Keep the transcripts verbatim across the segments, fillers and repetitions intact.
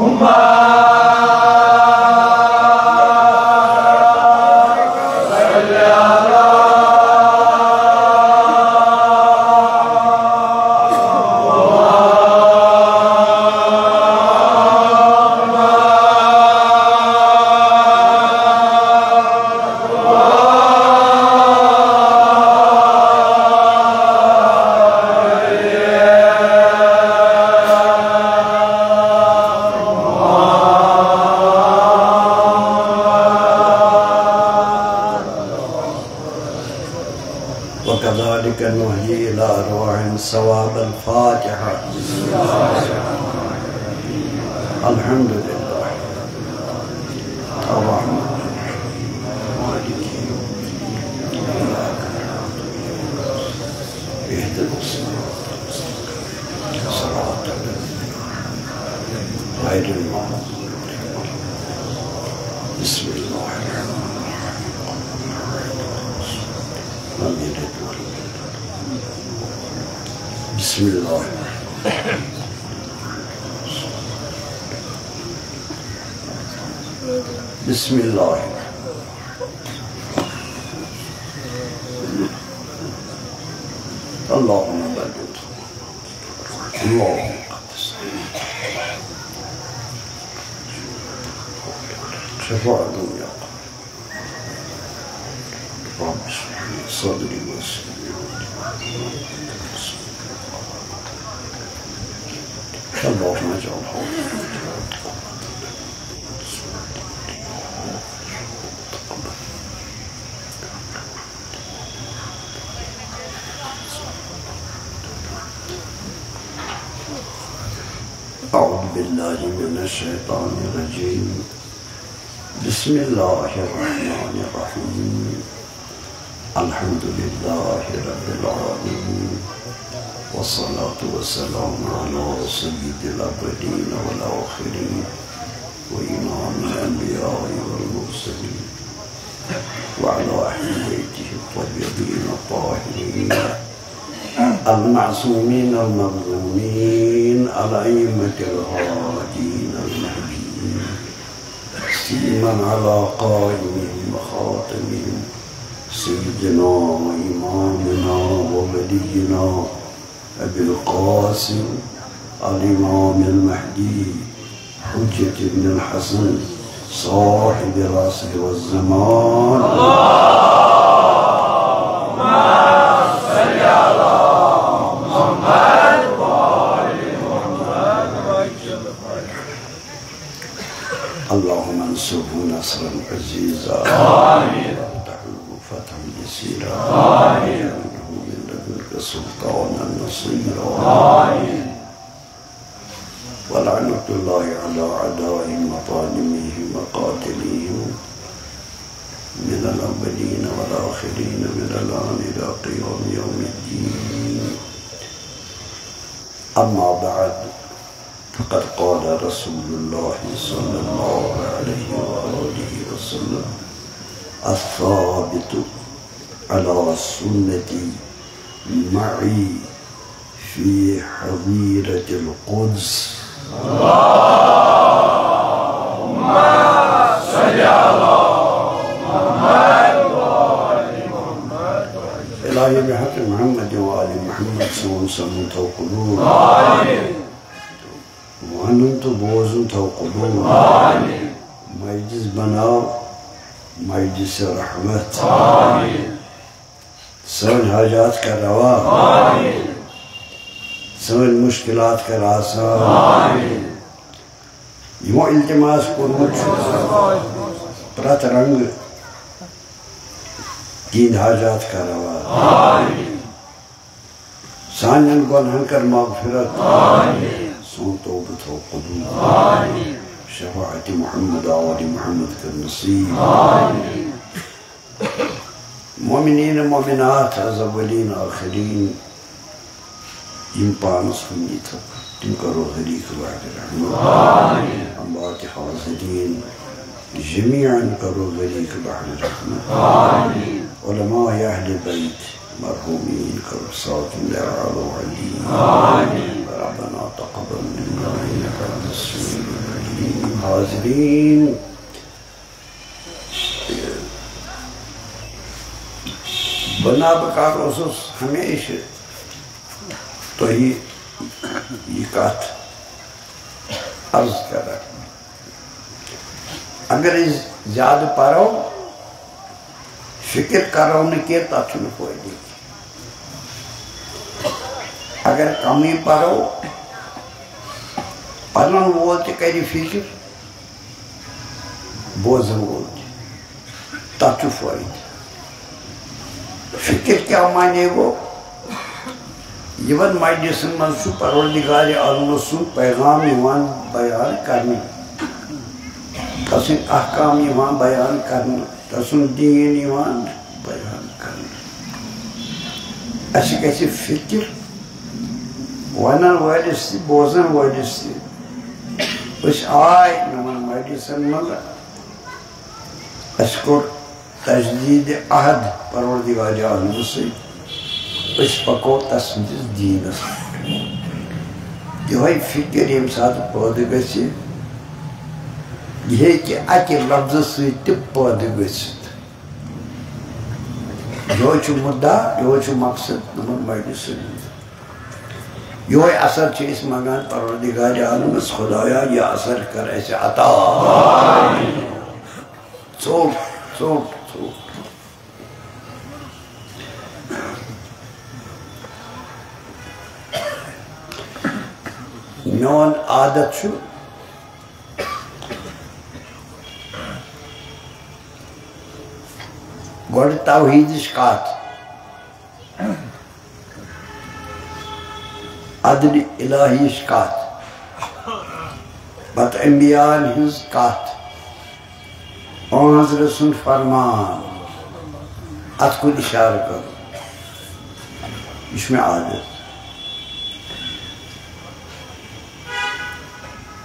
اللهم صل على اللهم وكذلك نحيي إلى أرواحهم ثواب الفاتحة. الحمد لله. الرحمن الرحيم. مالك يوم الدين. إياك نعبد وإياك نستعين. اهدنا الصراط المستقيم. صراط الذين أنعمت عليهم غير المغضوب عليهم ولا الضالين. بسم الله الرحمن الرحيم. لم يلد ولم يولد. بسم الله. بسم الله. اللهم بارك. اللهم قدس. شفاء دنيا. رب اشرح لي صدري ويسر لي أمري. اللهم اجعل حوضي. أعوذ بالله من الشيطان الرجيم. بسم الله الرحمن الرحيم. الحمد لله رب العالمين. والصلاة والسلام على سيد الأولين والآخرين وإمام الأنبياء والمرسلين وعلى أهل بيته الطيبين الطاهرين المعصومين المظلومين الأئمة الهادين المهديين سيما على قائمهم وخاتمهم سيدنا وإمامنا وولينا أبي القاسم الإمام المهدي حجة بن الحسن صاحب العصر والزمان. اللهم صل على محمد وآل محمد. اللهم انصره نصرا عزيزا. آمين. وافتح له فتحا يسيرا. آمين. وآتيه من لدنك سلطانا نصيرا. آمين. ولعنة الله على أعدائهم وظالميهم وقاتليهم من الأولين والآخرين من الآن إلى قيام يوم الدين. أما بعد، فقد قال رسول الله صلى الله عليه وآله وسلم: الثابت على سنتي معي في حظيرة القدس. إلهي بحق محمد وآل محمد سون سمون توقلون. ونن تو بوزن توقلون. مجلس بناو مجلس رحمت. سٲنۍ حاجات کر روا۔ سٲنۍ مشکلات کر آسان۔ یِمو التماس کوٚرمُت چھُ، پرٛٮ۪تھ رنٛگہٕ تِہِنٛدۍ حاجات کر روا۔ سانٮ۪ن گۄنہَن کر مغفرت۔ سون توبہٕ تھاو قبول۔ شفاعت محمد آل محمد کر نصیب۔ مومنین مومنات از اولین آخرین، یِم پانس کُن یِتھ، تِم کرو حریٖف بحر رحمت۔ اموات حاضرین جمیعاً کرو حریٖف بحر رحمت۔ علماء اہل بیت مرحومین کرو ساکن در عالو علی۔ ربنا تقبل منا انک انت السمیع العلیم۔ حاضرین، بہٕ نابکار اوسُس ہمیشہِ تۄہہِ یہِ کتھ عرض کران۔ اگر أسۍ زیادٕ پرو، فکر کرو نہٕ کینٛہہ، تتھ چھُنہٕ فٲیدٕ کینٛہہ۔ اگر کمٕے پرو، پرن وول تہِ کرِ فکر، بوزن وول تہِ۔ تتھ چھُ فٲیدٕ۔ فکر کیٛاہ معنی گوٚو؟ یِمن مجلسن منٛز چھُ پروردگار عالمس سُنٛد پیغام یِوان بیان کرنہٕ، تسٕنٛدۍ احکام یِوان بیان کرنہٕ، تسُنٛد دیٖن یِوان بیان کرنہٕ۔ اسہِ گژھِ فکر، ونن وٲلِس تہِ، بوزن وٲلِس تہِ۔ أسۍ آے یِمن مجلسن منٛز، اسہِ کوٚر تجدید عہد پروردگار عالمس سۭتۍ، أسۍ پکو تسٕنٛدِس دیٖنس پٮ۪ٹھ۔ یِہوٚے فکر ییٚمہِ ساتہٕ پٲدٕ گژھِ، یہِ ہیٚکہِ اکہِ لفظہٕ سۭتۍ تہِ پٲدٕ گٔژھِتھ۔ یِہوٚے چھُ مُدعا، یِہوٚے چھُ مقصد یِمن مجلسن ہُنٛد۔ یِہوٚے اثر چھِ أسۍ منٛگان پروردگار عالمس، خدایا، یہِ اثر کر اَسہِ عطا۔ ژوٚٹ، ژوٚٹ، ژوٚٹ۔ میون عادت چھُ گۄڈٕ توحیٖدٕچ کتھ، عدل الٰہیِچ کتھ، پتہٕ انبیاءن ہٕنٛز کتھ، پانٛژھ رسول فرمان، اتھ کُن اشارٕ کرُن۔ یہِ چھُ مےٚ عادت۔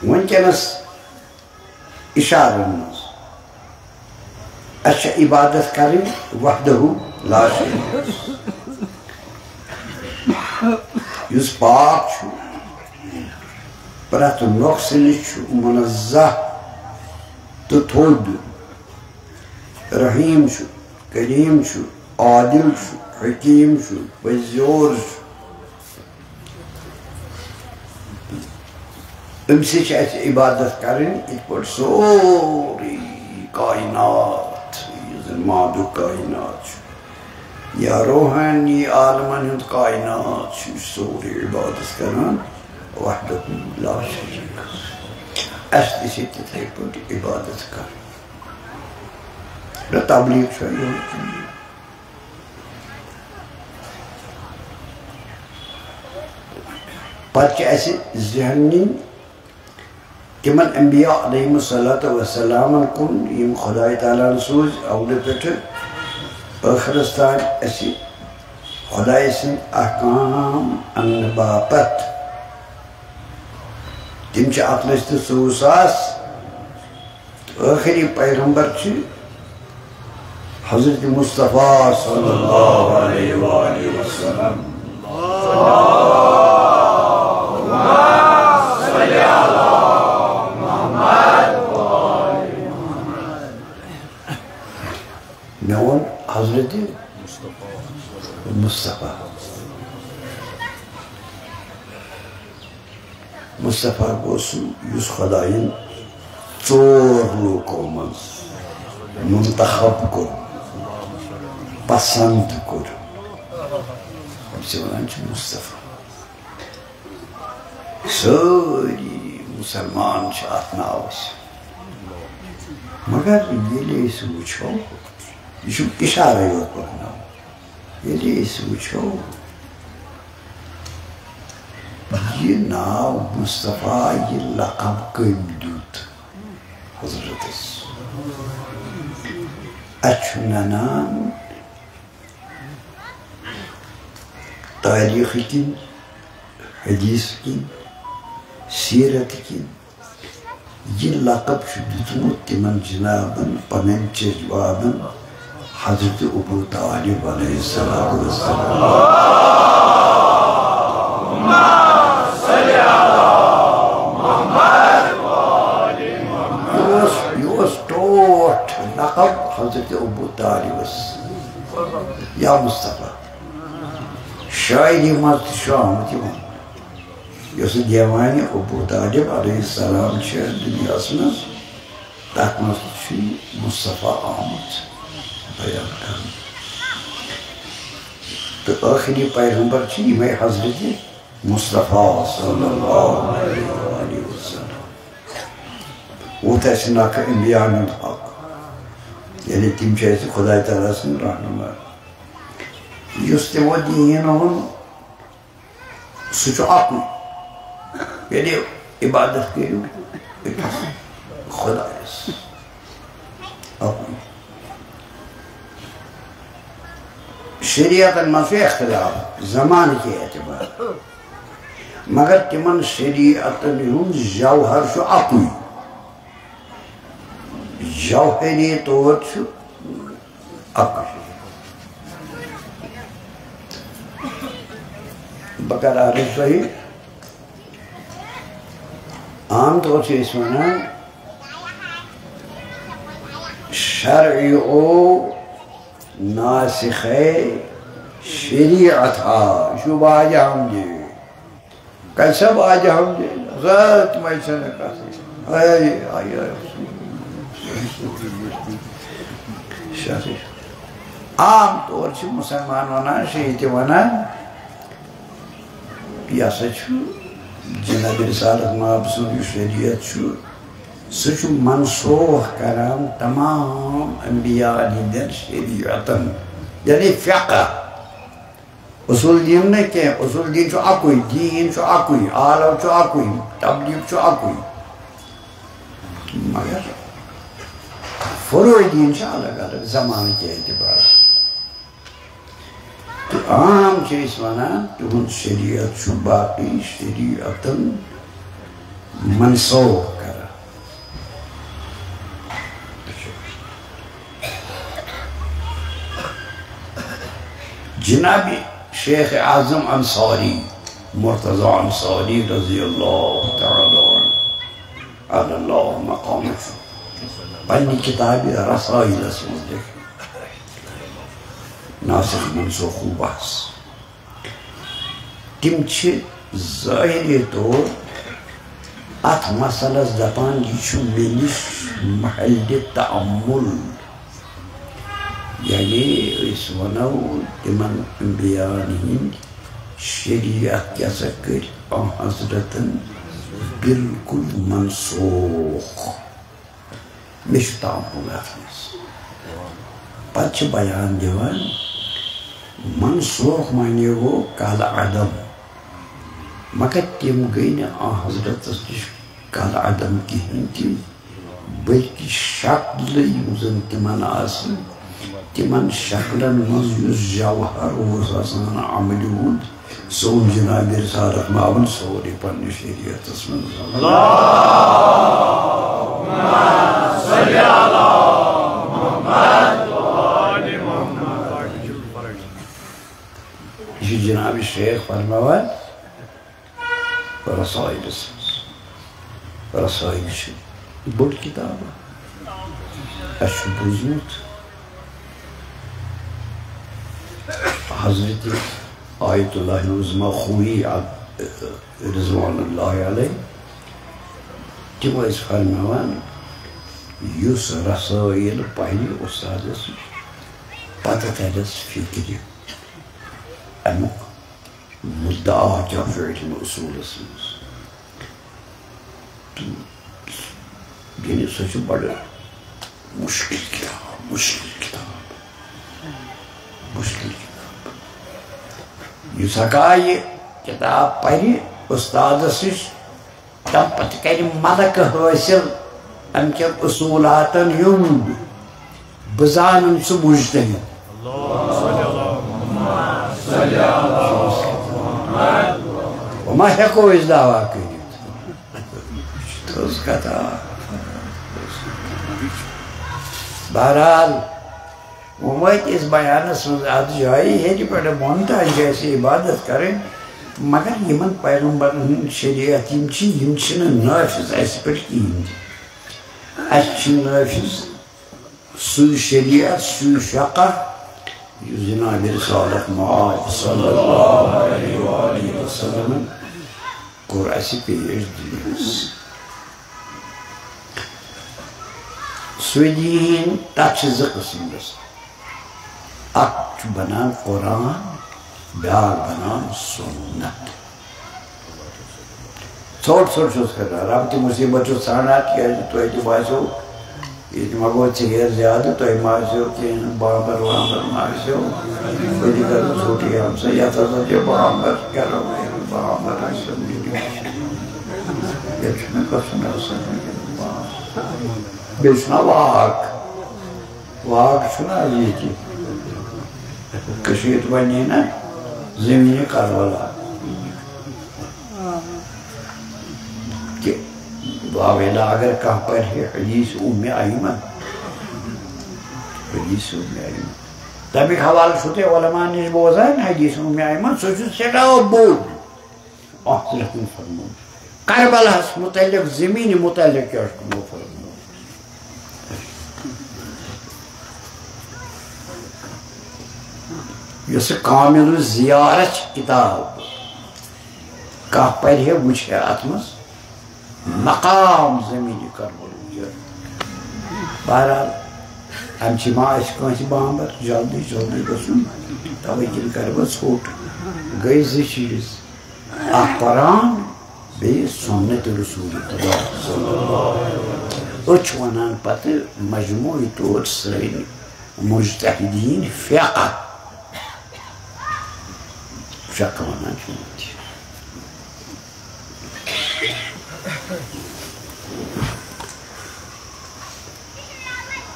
وٕنکیٚنس اشارن منٛز۔ اسہِ چھِ عبادت کرٕنۍ وحدہ لا شریک، یُس پاک چھُ، پرٛٮ۪تھ نۄقصہٕ نِش چھُ منزہ تہٕ تھوٚد، رحیم چھُ، کریم چھُ، عادل چھُ، حکیم چھُ، پٔزیور چھُ۔ أمۍ سٕے چھِ اَسہِ عبادت کَرٕنۍ، یِتھ پٲٹھۍ سورُے کائنات، یُس زَن مادُک کائنات چھُ، یا روحٲنی عالمَن ہُنٛد کائنات چھُ، یہِ چھُ سورُے عبادت کَران وحدہ لا شریک۔ اَسہِ تہِ چھِ تِتھَے پٲٹھۍ عبادت کَرٕنۍ۔ نہ تبلیغ چھُ یِہوٚے۔ پتہٕ چھِ اَسہِ ذہن نِنۍ تِمن انبیاء علیہم الصلوۃ والسلامن کُن، یِم خدای تعالیٰ ہن سوٗزۍ اولہٕ پٮ۪ٹھٕ ٲخرس تام اَسہِ خدایہِ سٕنٛدۍ احکام اننہٕ باپتھ۔ تِم چھِ اَکھ لَچھ تہٕ ژوٚوُہ ساس۔ ٲخری پیغمبر چھِ حضرت مصطفیٰ صلی اللہ علیہ وآلہ وسلم۔ مےٚ ووٚن حضرت مصطفیٰ۔ مصطفیٰ گوٚو سُہ، یُس خۄدایَن ژور لوٗکو منٛز منتخب کوٚر، پسنٛد کوٚر۔ أمِس وَنان چھِ مصطفیٰ۔ سٲری مُسلمان چھِ اَتھ ناوَس۔ مگر ییٚلہِ أسۍ وٕچھو، یہِ چھُ اِشارَے یوت پَکناوان۔ ییٚلہِ أسۍ وٕچھو، یہِ ناو مصطفیٰ، یہِ لقب کٔمۍ دیُت حضرتس؟ اَسہِ چھُ نَنان تٲریٖخہٕ کِنۍ، حدیث کِنۍ، سیرت کِنۍ، یہِ لقب چھُ دیُتمُت تِمن جنابن پنٕنۍ جدوابن حضرت ابو طالب علیہ السلام۔ یہِ اوس، یہِ اوس ٹوٹھ لقب حضرت ابو طالبس، یا مصطفیٰ۔ شاعری منٛز تہِ چھُ آمُت یہِ وننہٕ۔ یۄس دیوانِ ابو طالب علیہ السلام چھِ دُنیاہَس منٛز، تَتھ منٛز تہِ چھُ یہِ مصطفیٰ آمُت بیان کرنہٕ۔ تہٕ ٲخری پیغمبر چھِ یِمے حضرت مصطفیٰ صلی اللہ علیہ وآلہ وسلم۔ ووت اَسہِ نکھٕ انبیاءن ہُنٛد حق، یعنی تِم چھِ اَسہِ خداے تعالیٰ سٕنٛدۍ رہنما۔ یُس تہِ وۄنۍ دیٖن اوٚن، سُہ چھُ اَکُے۔ یعنی عبادت کٔرِو أکِس خۄدایَس۔ اَکُے۔ شریعتن منٛز چھُ اختلاف زمانہٕ کہِ اعتبار، مگر تِمن شریعتن ہُنٛد جوہر چھُ اَکُے۔ جوہری طور چھُ اَکُے۔ بہٕ کَرٕ عرض تۄہہِ، عام طور چھِ أسۍ وَنان، شرعی او ناسخے شریعت ہا، یہِ چھُ واجہ حمدِ۔ کَتہِ سا واجہ حمدِ؟ ذات مَے چھَنہٕ کَتھٕے۔ A, A, A. شرعی۔ عام طور چھِ مُسلمان وَنان، شیعہ تہِ وَنان، یہِ ہسا چھُ جناب رسالت مآب سُنٛد یُس شریعت چھُ، سُہ چھُ منسوخ کران تمام انبیاء ہٕنٛدٮ۪ن شریعتن، یعنی فقہ۔ اصول دین نہٕ کینٛہہ، اصول دین چھُ اَکُے، دین چھُ اَکُے، عالم چھُ اَکُے، تبلیغ چھُ اَکُے۔ مگر فروع دین چھِ الگ الگ زمانہٕ کہِ اعتبار۔ تہٕ عام چھِ أسۍ وَنان، تِہُنٛد شریعت چھُ باقٕے شریعتن منسوخ کران۔ جناب شیخ اعظم انصاری، مرتضی انصاری رضی اللہ تعالیٰ عنہ، علی اللہ مقامہ، پننہِ کتابہِ رسائلس منٛز لیکھِ ناسخ منسوخ بحث۔ تِم چھِ ظٲہری طور اَتھ مسئلس دَپان، یہِ چھُ مےٚ نِش محلِ تأمل۔ یعنی أسۍ وَنو، تِمن انبیاءن ہٕنٛدۍ شریعت کیٛاہ سا کٔرۍ آن حضرتن بالکل منسوخ۔ مےٚ چھُ تام گوٚمُت اَتھ منٛز۔ پَتہٕ چھِ بیان دِوان، منسوخ معنی گوٚو کالعدم۔ مگر تِم گٔے نہٕ آن حضرتس نِش کالعدم کِہیٖنۍ تہِ، بلکہِ شکلہٕ یِم زَن تِمن آسہٕ، تِمن شکلن منٛز یُس جوہر اوس آسان عملہِ ہُنٛد، سون جناب رسالت معاون سورُے پننہِ شریعتس منٛز۔ یہِ چھُ جناب شیخ فرماوان رسائلس منٛز۔ رسائل چھِ بٔڑ کِتاب۔ اَسہِ چھُ بوٗزمُت حضرت آیت اللہ العظمیٰ خویی رضوان اللہ علیہ، تِم ٲسۍ فرماوان، یُس رسائل پرِ استادس نِش، پتہٕ ترٮ۪س فکرِ امیُک مدعا کیٛاہ چھُ علم اصوٗلس منٛز۔ تہٕ یعنی سۄ چھِ بڑٕ مُشکِل کِتاب، مُشکِل کِتاب، مُشکِل کِتاب۔ یُس ہٮ۪کا یہِ کِتاب پرِ اُستادس نِش، تَمہِ پتہٕ کرِ ملکہٕ حٲصِل اَمہِ کٮ۪ن اصوٗلاتن ہُنٛد۔ بہٕ زانن سُہ مُجتہِد۔ وۄنۍ ما ہٮ۪کو أسۍ دعویٰ کٔرِتھ؟ تھٔز کتھا۔ بہرحال، وۄنۍ وٲتۍ أسۍ بیانس منٛز اتھ جایہِ، ہیٚرِ پٮ۪ٹھ بۄن تام چھِ اَسہِ عبادت کرٕنۍ، مگر یِمن پیغمبرن ہُنٛد شریعت یِم چھِ، یِم چھِنہٕ نٲفذ اَسہِ پٮ۪ٹھ کِہیٖنۍ تہِ۔ اَسہِ چھِ نٲفذ سُے شریعت، سُے فقہ، یُس جناب رسالت مآب صلی اللہ علیہ وآلہ وسلمن کوٚر اَسہِ پیش دُنیاہس۔ سُے دیٖن، تَتھ چھِ زٕ قٕسم گژھان۔ اَکھ چھُ بنان قرآن، بیٛاکھ بنان سُنت۔ ژھوٚٹ ژھوٚٹ چھُس کران، رب تہِ مُصیٖبت چھُ ژھانڈان، تِکیٛازِ تۄہہِ تہِ باسیو، ییٚتہِ ما گوٚو ژیر زیادٕ، تۄہہِ ما آسیو کینٛہہ بامبر وامبر ما آسیو، بہٕ تہِ کرٕ ژھوٚٹٕے ہمسا، یَتھ ہسا چھِ بامبر، کرو بامبر آسیو، ییٚتہِ چھُنہٕ گژھُن آسان وٕنکیٚنَس بامبر۔ بیٚیہِ چھُنہ واک، واک چھُنہ ییٚتہِ کٔشیٖرِ وَنہِ نا زٔمیٖنہِ کربلا۔ کہِ واویلا اگر کانٛہہ پرِ ہے حدیث اُمہِ ایمن، حدیث اُمہِ ایمن، تَمیُک حوالہٕ چھُو تُہۍ علماء نِش بوزان، حدیث اُمہِ ایمن، سُہ چھُ سٮ۪ٹھاہ بوٚڑ۔ اَتھ لیکھُن فرمووُن۔ کربلاہَس مُتعلِق، زٔمیٖنہِ مُتعلِق کیٛاہ چھُ تِمو فرموومُت؟ یۄس یہِ کامل زیارت چھِ کِتاب، کانٛہہ پَرِ ہے، وٕچھِ ہے اَتھ منٛز مقام زٔمیٖنہِ کربلہٕ۔ بہرحال، اَمہِ چھِ ما اَسہِ کٲنٛسہِ بامبر جلدی جلدی گژھُن، تَوَے کِنۍ کَرٕ بہٕ ژھوٚٹ۔ گٔے زٕ چیٖز۔ اکھ قرآن، بیٚیہِ سُنت رسول خدا صلی اللہ علیہ وسلم۔ أسۍ چھِ وَنان پتہٕ مجموعی طور سٲری مجتہدین فقہ، فقہ وَنان چھِ یِمن تہِ۔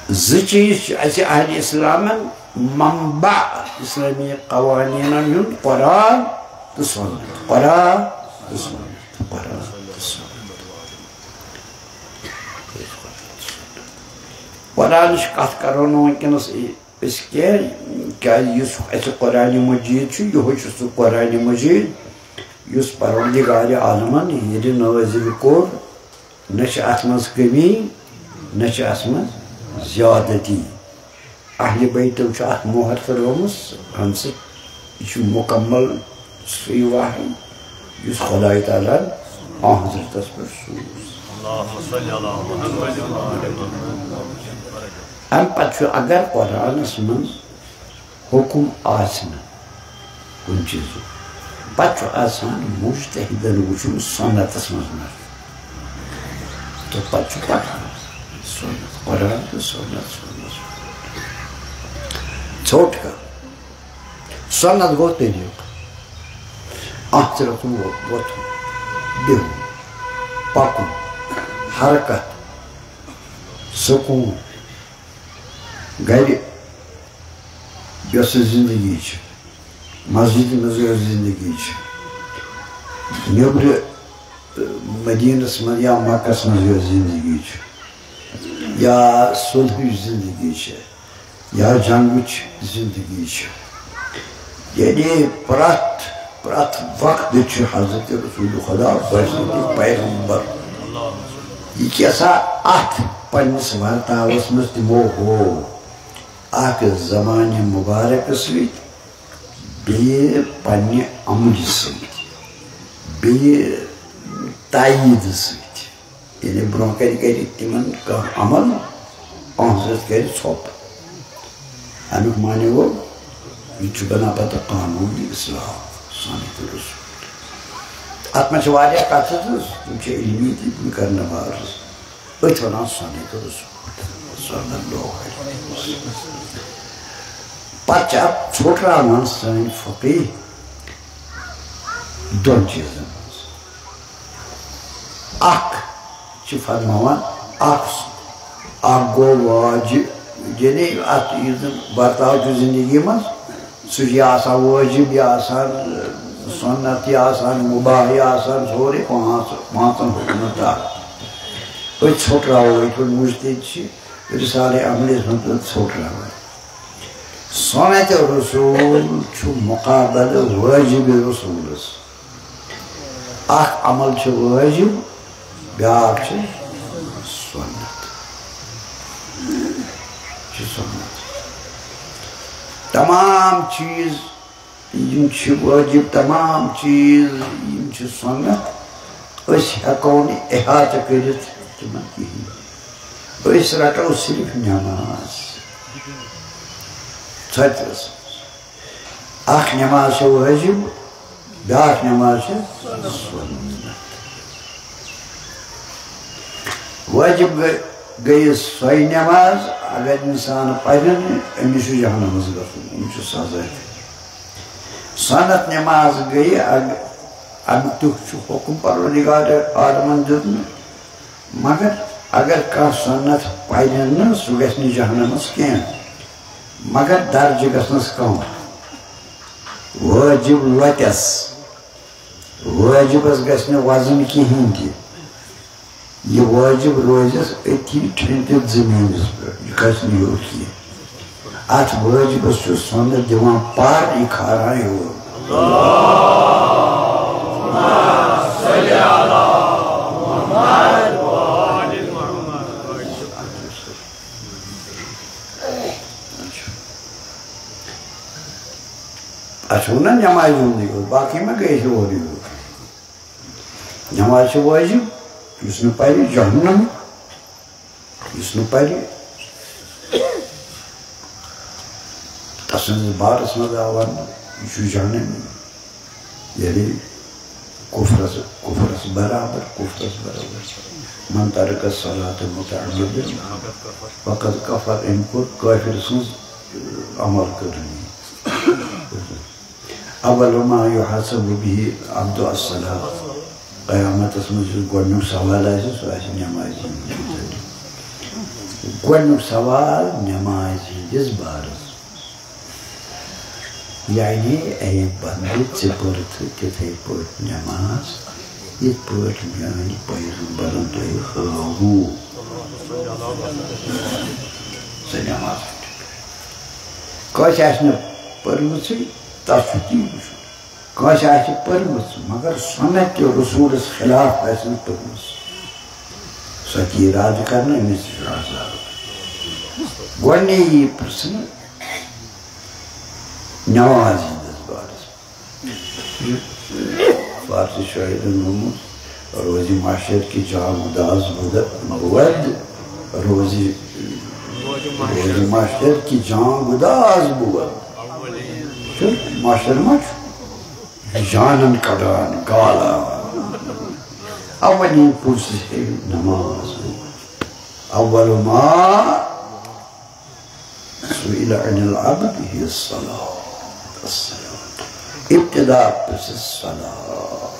زٕ چیٖز چھِ اَسہِ اہلِ اِسلامَن منبع اِسلٲمی قوانیٖنَن ہُنٛد قرآن تہٕ سُنت۔ قرآن تہٕ سُنت۔ قرآن تہٕ سُنت۔ قرآنٕچ کَتھ کَرو نہٕ وٕنکیٚنَس أسۍ کینٛہہ، کیٛازِ یُس اَسہِ قرآنِ مجیٖد چھُ، یِہوٚے چھُ سُہ قرآنِ مجیٖد یُس پروردگارِ عالمَن ییٚلہِ نٲزِل کوٚر، نہ چھِ اَتھ منٛز کٔمی، نہ چھِ اَتھ منٛز زیادتی۔ اہلِ بیتو چھُ اَتھ مۄہر ترٲومٕژ، اَمہِ سۭتۍ یہِ چھُ مُکمل سُے وحی یُس خۄداے تعالیٰ ہن آن حضرتس پٮ۪ٹھ سوٗز۔ اللہم صل علی محمد و علی محمد۔ اَمہِ پتہٕ چھُ اگر قرآنس منٛز حُکُم آسہِ نہٕ کُنہِ چیٖزُک، پتہٕ چھُ آسان مُجتہِدن وٕچھُن سُنتس منٛز نظر۔ تہٕ پتہٕ چھُ پکان سُنت، قرآن تہٕ سُنت، سُنت، سُنت۔ ژھوٚٹ کر۔ سُنت گوٚو طریٖقہٕ۔ اَتھ چھِ رَٹُن وۄ-، وۄتھُن، بِہُن، پَکُن، حرکت، سکوٗن۔ گَرِ یۄس زِندگی چھِ، مسجدِ منٛز یۄس زندگی چھِ، نیٚبرٕ، ٲ، مدیٖنس منٛز یا مکس منٛز یۄس زندگی چھِ، یا صلحٕچ زندگی چھِ، یا جنگٕچ زندگی چھِ، یعنی پرٛٮ۪تھ، پرٛٮ۪تھ وقتہٕ چھُ حضرت رسول خدا بحیثیت پیغمبر۔ یہِ کیٛاہ سا اَتھ پنٛنِس ورتاوس منٛز تِمو ہوو، اکھ زمانہِ مبارکس سۭتۍ، بیٚیہِ پننہِ عملہِ سۭتۍ، بیٚیہِ تاییٖد سۭتۍ۔ ییٚلہِ برونٛہہ کنہِ کرِ تِمن کانٛہہ عمل، حضرت کرِ ژھۄپ۔ امیُک معنی گوٚو، یہِ چھُ بنان پتہٕ قانوٗن اسلام، سنت رسول۔ اتھ منٛز چھِ واریاہ کتھٕ تہٕ تِم چھِ علمی تہِ، تِم کرنہٕ وارٕ۔ أتھۍ وَنان سنت رسول صلی اللہ علیہ وسلم۔ پتہٕ چھِ اَتھ ژھوٚٹراوان سٲنۍ فقیہ دۄن چیٖزن منٛز۔ اکھ چھِ فرماوان، اکھ، اکھ گوٚو واجب، یعنی اَتھ یُس زن برتاو چھُ زندگی منٛز، سُہ چھُ یہِ آسان وٲجِب، یہِ آسان سُنت، یہِ آسان مُباح، یہِ آسان سورُے پانٛژھ، پانٛژن حُکمن تحت۔ أتھۍ ژھوٚٹراوو، یِتھ پٲٹھۍ مُجتہد چھِ رسالے عملیس منٛز أتھۍ ژھوٚٹراوان۔ سُنت رسول چھُ مُقابلہٕ وٲجِب رسولس۔ اکھ عمل چھُ وٲجِب، بیٛاکھ چھُ سُنت۔ چھُ سُنت۔ تمام چیٖز یِم چھِ وٲجِب، تمام چیٖز یِم چھِ سُنت، أسۍ ہٮ۪کو نہٕ احاطہٕ کٔرِتھ تِمن کِہیٖنۍ۔ أسۍ رَٹو صرف نٮ۪ماز۔ ژۄچرَس۔ اکھ نٮ۪ماز چھِ وٲجِب، بیٛاکھ نٮ۪ماز چھِ سُنت۔ وٲجِب گٔے، گٔیہِ سۄے نٮ۪ماز، اگر اِنسان پَرِ نہٕ، أمِس چھُ جہنمَس گژھُن، أمِس چھُ سزا۔ سُنت نٮ۪ماز گٔیہِ، اَگ-، اَمیُک تیُتھ چھُ حُکُم پروردگار عالمَن دیُتمُت، مگر اگر کانٛہہ سُنت پَرِ نہٕ، سُہ گژھِ نہٕ جہنمَس کینٛہہ، مگر درجہٕ گژھنَس کم۔ وٲجِب لۄتٮ۪س، وٲجِبَس گژھِ نہٕ وزن کِہیٖنۍ تہِ۔ یہِ وٲجِب روزٮ۪س أتھی ٹھنڈِتھ زٔمیٖنَس پٮ۪ٹھ، یہِ کھسہِ نہٕ یوٚت کینٛہہ۔ اَتھ وٲجِبَس چھُ سۄنٛدٕ دِوان پر، یہِ کھاران یور۔ اَسہِ ووٚن نا نٮ۪مازِ ہُنٛدُے یوت، باقٕے ما گٔے أسۍ اورٕ یور؟ نٮ۪ماز چھِ وٲجِب، یُس نہٕ پَرِ جہنم، یُس نہٕ پَرِ، تَسٕنٛدِس بارَس منٛز آو وَننہٕ، یہِ چھُ جہنمی۔ یعنی کُفرَس، کُفرَس برابر، کُفرَس برابر۔ من ترک الصلاة متعمدا فقد کفر، أمۍ کوٚر کٲفِر سٕنٛز عمل کٔرمٕژ۔ اول ما یحاسب به العبد الصلاة۔ قیامتس منٛز یُس گۄڈٕنیُک سوال آسہِ، سُہ آسہِ نٮ۪مازِ ہُنٛد۔ گۄڈٕنیُک سوال نٮ۪مازِ ہٕنٛدِس بارس۔ یعنی، اے بندٕ، ژےٚ پٔرتھٕ تِتھے پٲٹھۍ نٮ۪ماز، یِتھ پٲٹھۍ میٛانہِ پیغمبرن تۄہہِ ہٲووٕ۔ سۄ نٮ۪ماز۔ کٲنٛسہِ آسہِ نہٕ پٔرمٕژٕے، تَس چھُ تی وٕچھُن۔ کٲنٛسہِ آسہِ پٔرمٕژ، مگر سُنتِ رسوٗلس خلاف آسہِ نہٕ پٔرمٕژ، سۄ تہِ یی رد کرنہٕ، أمِس تہِ چھُ عذاب۔ گۄڈٕنی یی پرژھنہٕ نماز ہٕنٛدِس بارس منٛز۔ فارسی شٲعرن ووٚنمُت، روزِ محشر کہِ جان گداز بود، بود، روزِ، روزِ محشر کہِ جان گداز بود۔ چھُ محشر ما چھُ؟ جانن کڑان گالا۔ اولین پرژھ ہے نماز بود۔ اول ما سئل عن العبد هي الصلاة۔ الصلاة۔ ابتدا پرژھس صلاة۔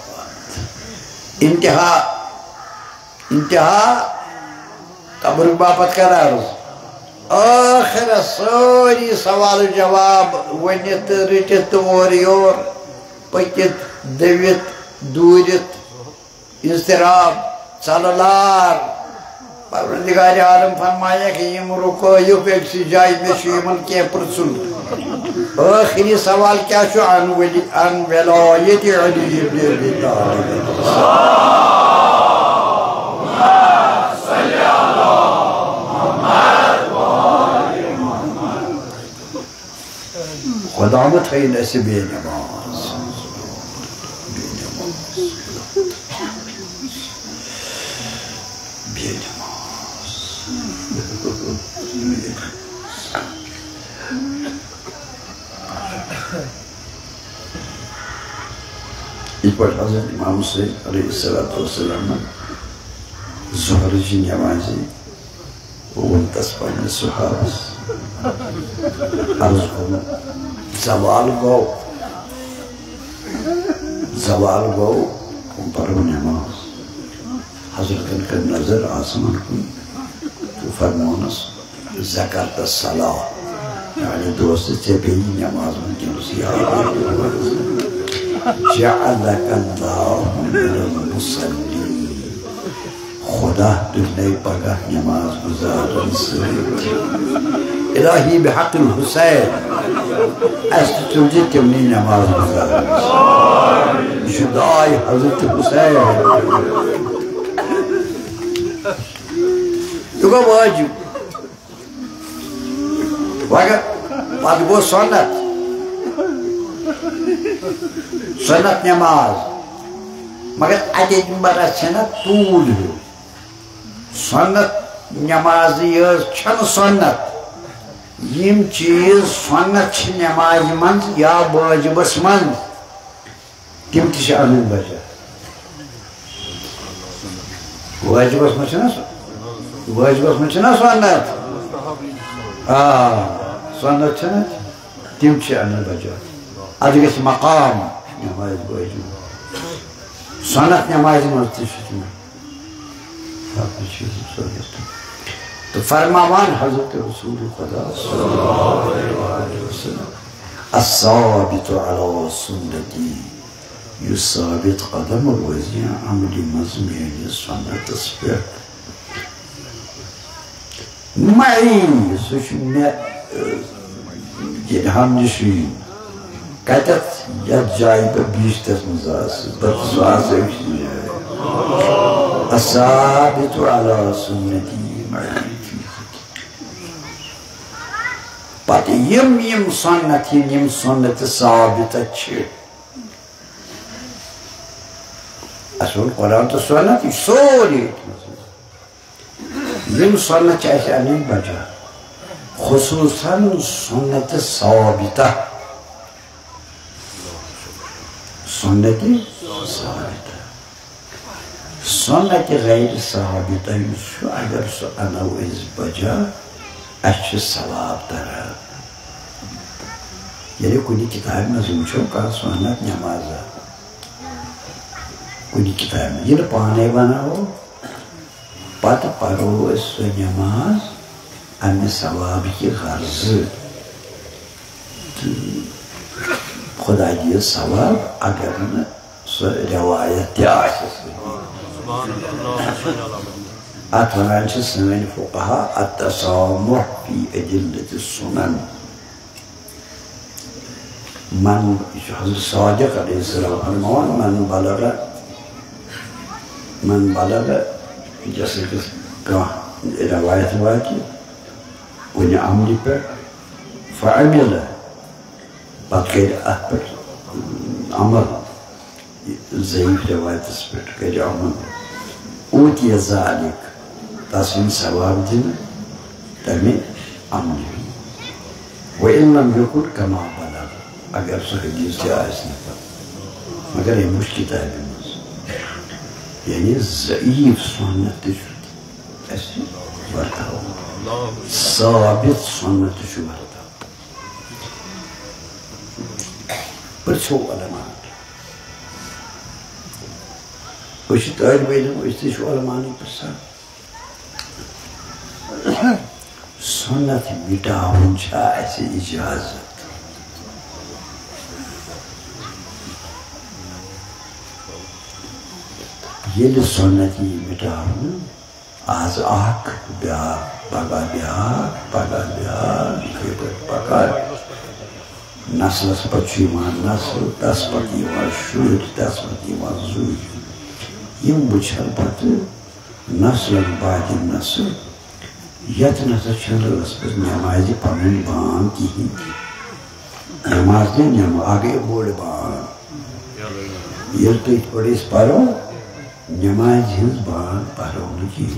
انتہا، انتہا قبر باپتھ کر عرض؟ ٲخرس سٲری سوال جواب ؤنِتھ تہٕ رٔٹِتھ تہٕ اورٕ یور پٔکِتھ، دٔوِتھ، دوٗرِتھ، اضطراب، ژلہٕ لار۔ پروردگار عالم فرمایکھ، یِم رُکٲیِکھ أکسٕے جایہِ، مےٚ چھُ یِمن کینٛہہ پرٛژھُن۔ ٲخری سوال کیٛاہ چھُ؟ عن ولی، عن ولایت علی ابن ابی طالب۔ خدا مہ تھٲیِن اَسہِ بے نماز۔ بے نماز۔ بے نماز۔ یِتھ پٲٹھۍ حضرت امام حسین علیہ الصلوۃ والسلام ظہرٕچہِ نمازِ ووٚن تس پننِس صحابس، عرض کوٚرمُت، زوال گوٚو، زوال گوٚو، وۄنۍ پرو نماز۔ حضرتن کٔر نظر آسمان کُن تہٕ فرمونس، ذکرت الصلاۃ، یعنی دوست، ژےٚ پیٚیی نماز وٕنکیٚنس یاد۔ جعلک اللہ من المصلین۔ خدا تُلنے پگاہ نماز گزارن سۭتۍ۔ الہی بحق الحسین، اَسہِ تہِ تُلزِ تِمنٕے نماز گزارن سۭتۍ۔ یہِ چھُ دعاے حضرت حسین۔ یہِ گوٚو واجب۔ مگر پتہٕ گوٚو سنت۔ سنت نماز۔ مگر اَتہِ تہِ ما رژھِ نا توٗل ہیوٗ۔ سنت نماز یٲژ چھَنہٕ سنت۔ یِم چیٖز سنت چھِ نمازِ منٛز یا وٲجبس منٛز، تِم تہِ چھِ اَنٕنۍ بجا۔ وٲجبس منٛز چھِنہ سُہ، وٲجبس منٛز چھِنہ سُنت۔ آ، سُنت چھِنہ، تِم چھِ اَنٕنۍ بجا۔ اَتھ گژھِ مقام نمازِ وٲجب۔ سُنت نمازِ منٛز تہِ چھِ تِم۔ تہٕ فرماوان حضرت رسول خدا صلی اللہ علیہ وسلم، الثابت علی سنتی، یُس ثابت قدم روزِ عملہِ منٛز میٲنِس سنتس پٮ۪ٹھ۔ معی، سُہ چھُ مےٚ، ٲ، ییٚلہِ ہم نِشیٖن۔ کَتٮ۪تھ؟ یَتھ جایہِ بہٕ بِہِشتَس منٛز آسہٕ، بہٕ تہٕ سُہ آسہٕ أکسٕے جایہِ۔ الثابت علی سنتی معی۔ پتہٕ یِم، یِم سنت، یِم، یِم سنت ثابتہ چھِ، اَسہِ ووٚن قرآن تہٕ سنت، یہِ چھُ سورُے أتھۍ منٛز۔ یِم سنت چھِ اَسہِ اَنٕنۍ بجا، خصوصاً سنت ثابتہ۔ سنت ثابتہ۔ سنت غیر ثابتہ یُس چھُ، اگر سُہ اَنو أسۍ بجا، اَسہِ چھُ ثواب تران۔ ییٚلہِ کُنہِ کِتابہِ منٛز وٕچھو کانٛہہ سنت نمازا، کُنہِ کِتابہِ منٛز، ییٚلہِ پانے بناوو، پتہٕ پرو أسۍ سۄ نماز امہِ ثواب کہِ غرضہٕ۔ تہٕ خدا دِیہِ ثواب، اگر نہٕ سۄ روایت تہِ آسٮ۪س۔ اتھ ونان چھِ سٲنۍ فقہا التسامح فی ادلة السنن۔ من، یہِ چھُ حضرت صادق علیہ السلام فرماوان، من بلغ، من بلغ، جیسے کہ کانٛہہ روایت واتہِ کُنہِ عملہِ پٮ۪ٹھ، فعمل، پتہٕ کرِ اتھ پٮ۪ٹھ عمل، ضعیف روایتس پٮ۪ٹھ کرِ عمل، اوتی ذالک، تس یِن ثواب دِنہٕ تمہِ عملہِ ہُنٛد۔ وَإِن لَمْ يَكُنْ كَمَا بَلَغَ، اگر سُہ حدیث تہِ آسہِ نہٕ پتہٕ، مگر أمۍ وٕچھ کِتابہِ منٛز، یعنی ضعیف سنت تہِ چھُ اَسہِ ورتاوُن، ثابت سنت تہِ چھُ ورتاوُن۔ پرٛژھو علماء۔ أسۍ چھِ طٲلبِ علم، أسۍ تہِ چھِ علماءنٕے پرٛژھان۔ سُنت مِٹاوُن چھا اَسہِ اِجازت؟ ییٚلہِ سُنت یی مِٹاونہٕ، آز اکھ، بیٛاکھ، پگاہ بیٛاکھ، پگاہ بیٛاکھ، یِتھَے پٲٹھۍ پکان۔ نسلس پتہٕ چھُ یِوان نسل، تس پتہٕ یِوان شُرۍ، تس پتہٕ یِوان زُرۍ۔ یِم وٕچھن پتہٕ نسلن بعدِ نسل، یتھ نسا چھنہٕ ٲسمٕژ نمازِ پنٕنۍ بانگ کِہینۍ تہِ۔ نماز نہٕ نماز، اکھ گٔے بوٚڑ بانگ۔ ییٚلہِ تُہۍ یِتھ پٲٹھۍ أسۍ پرو، نمازِ ہٕنٛز بانگ پرو نہٕ کِہینۍ۔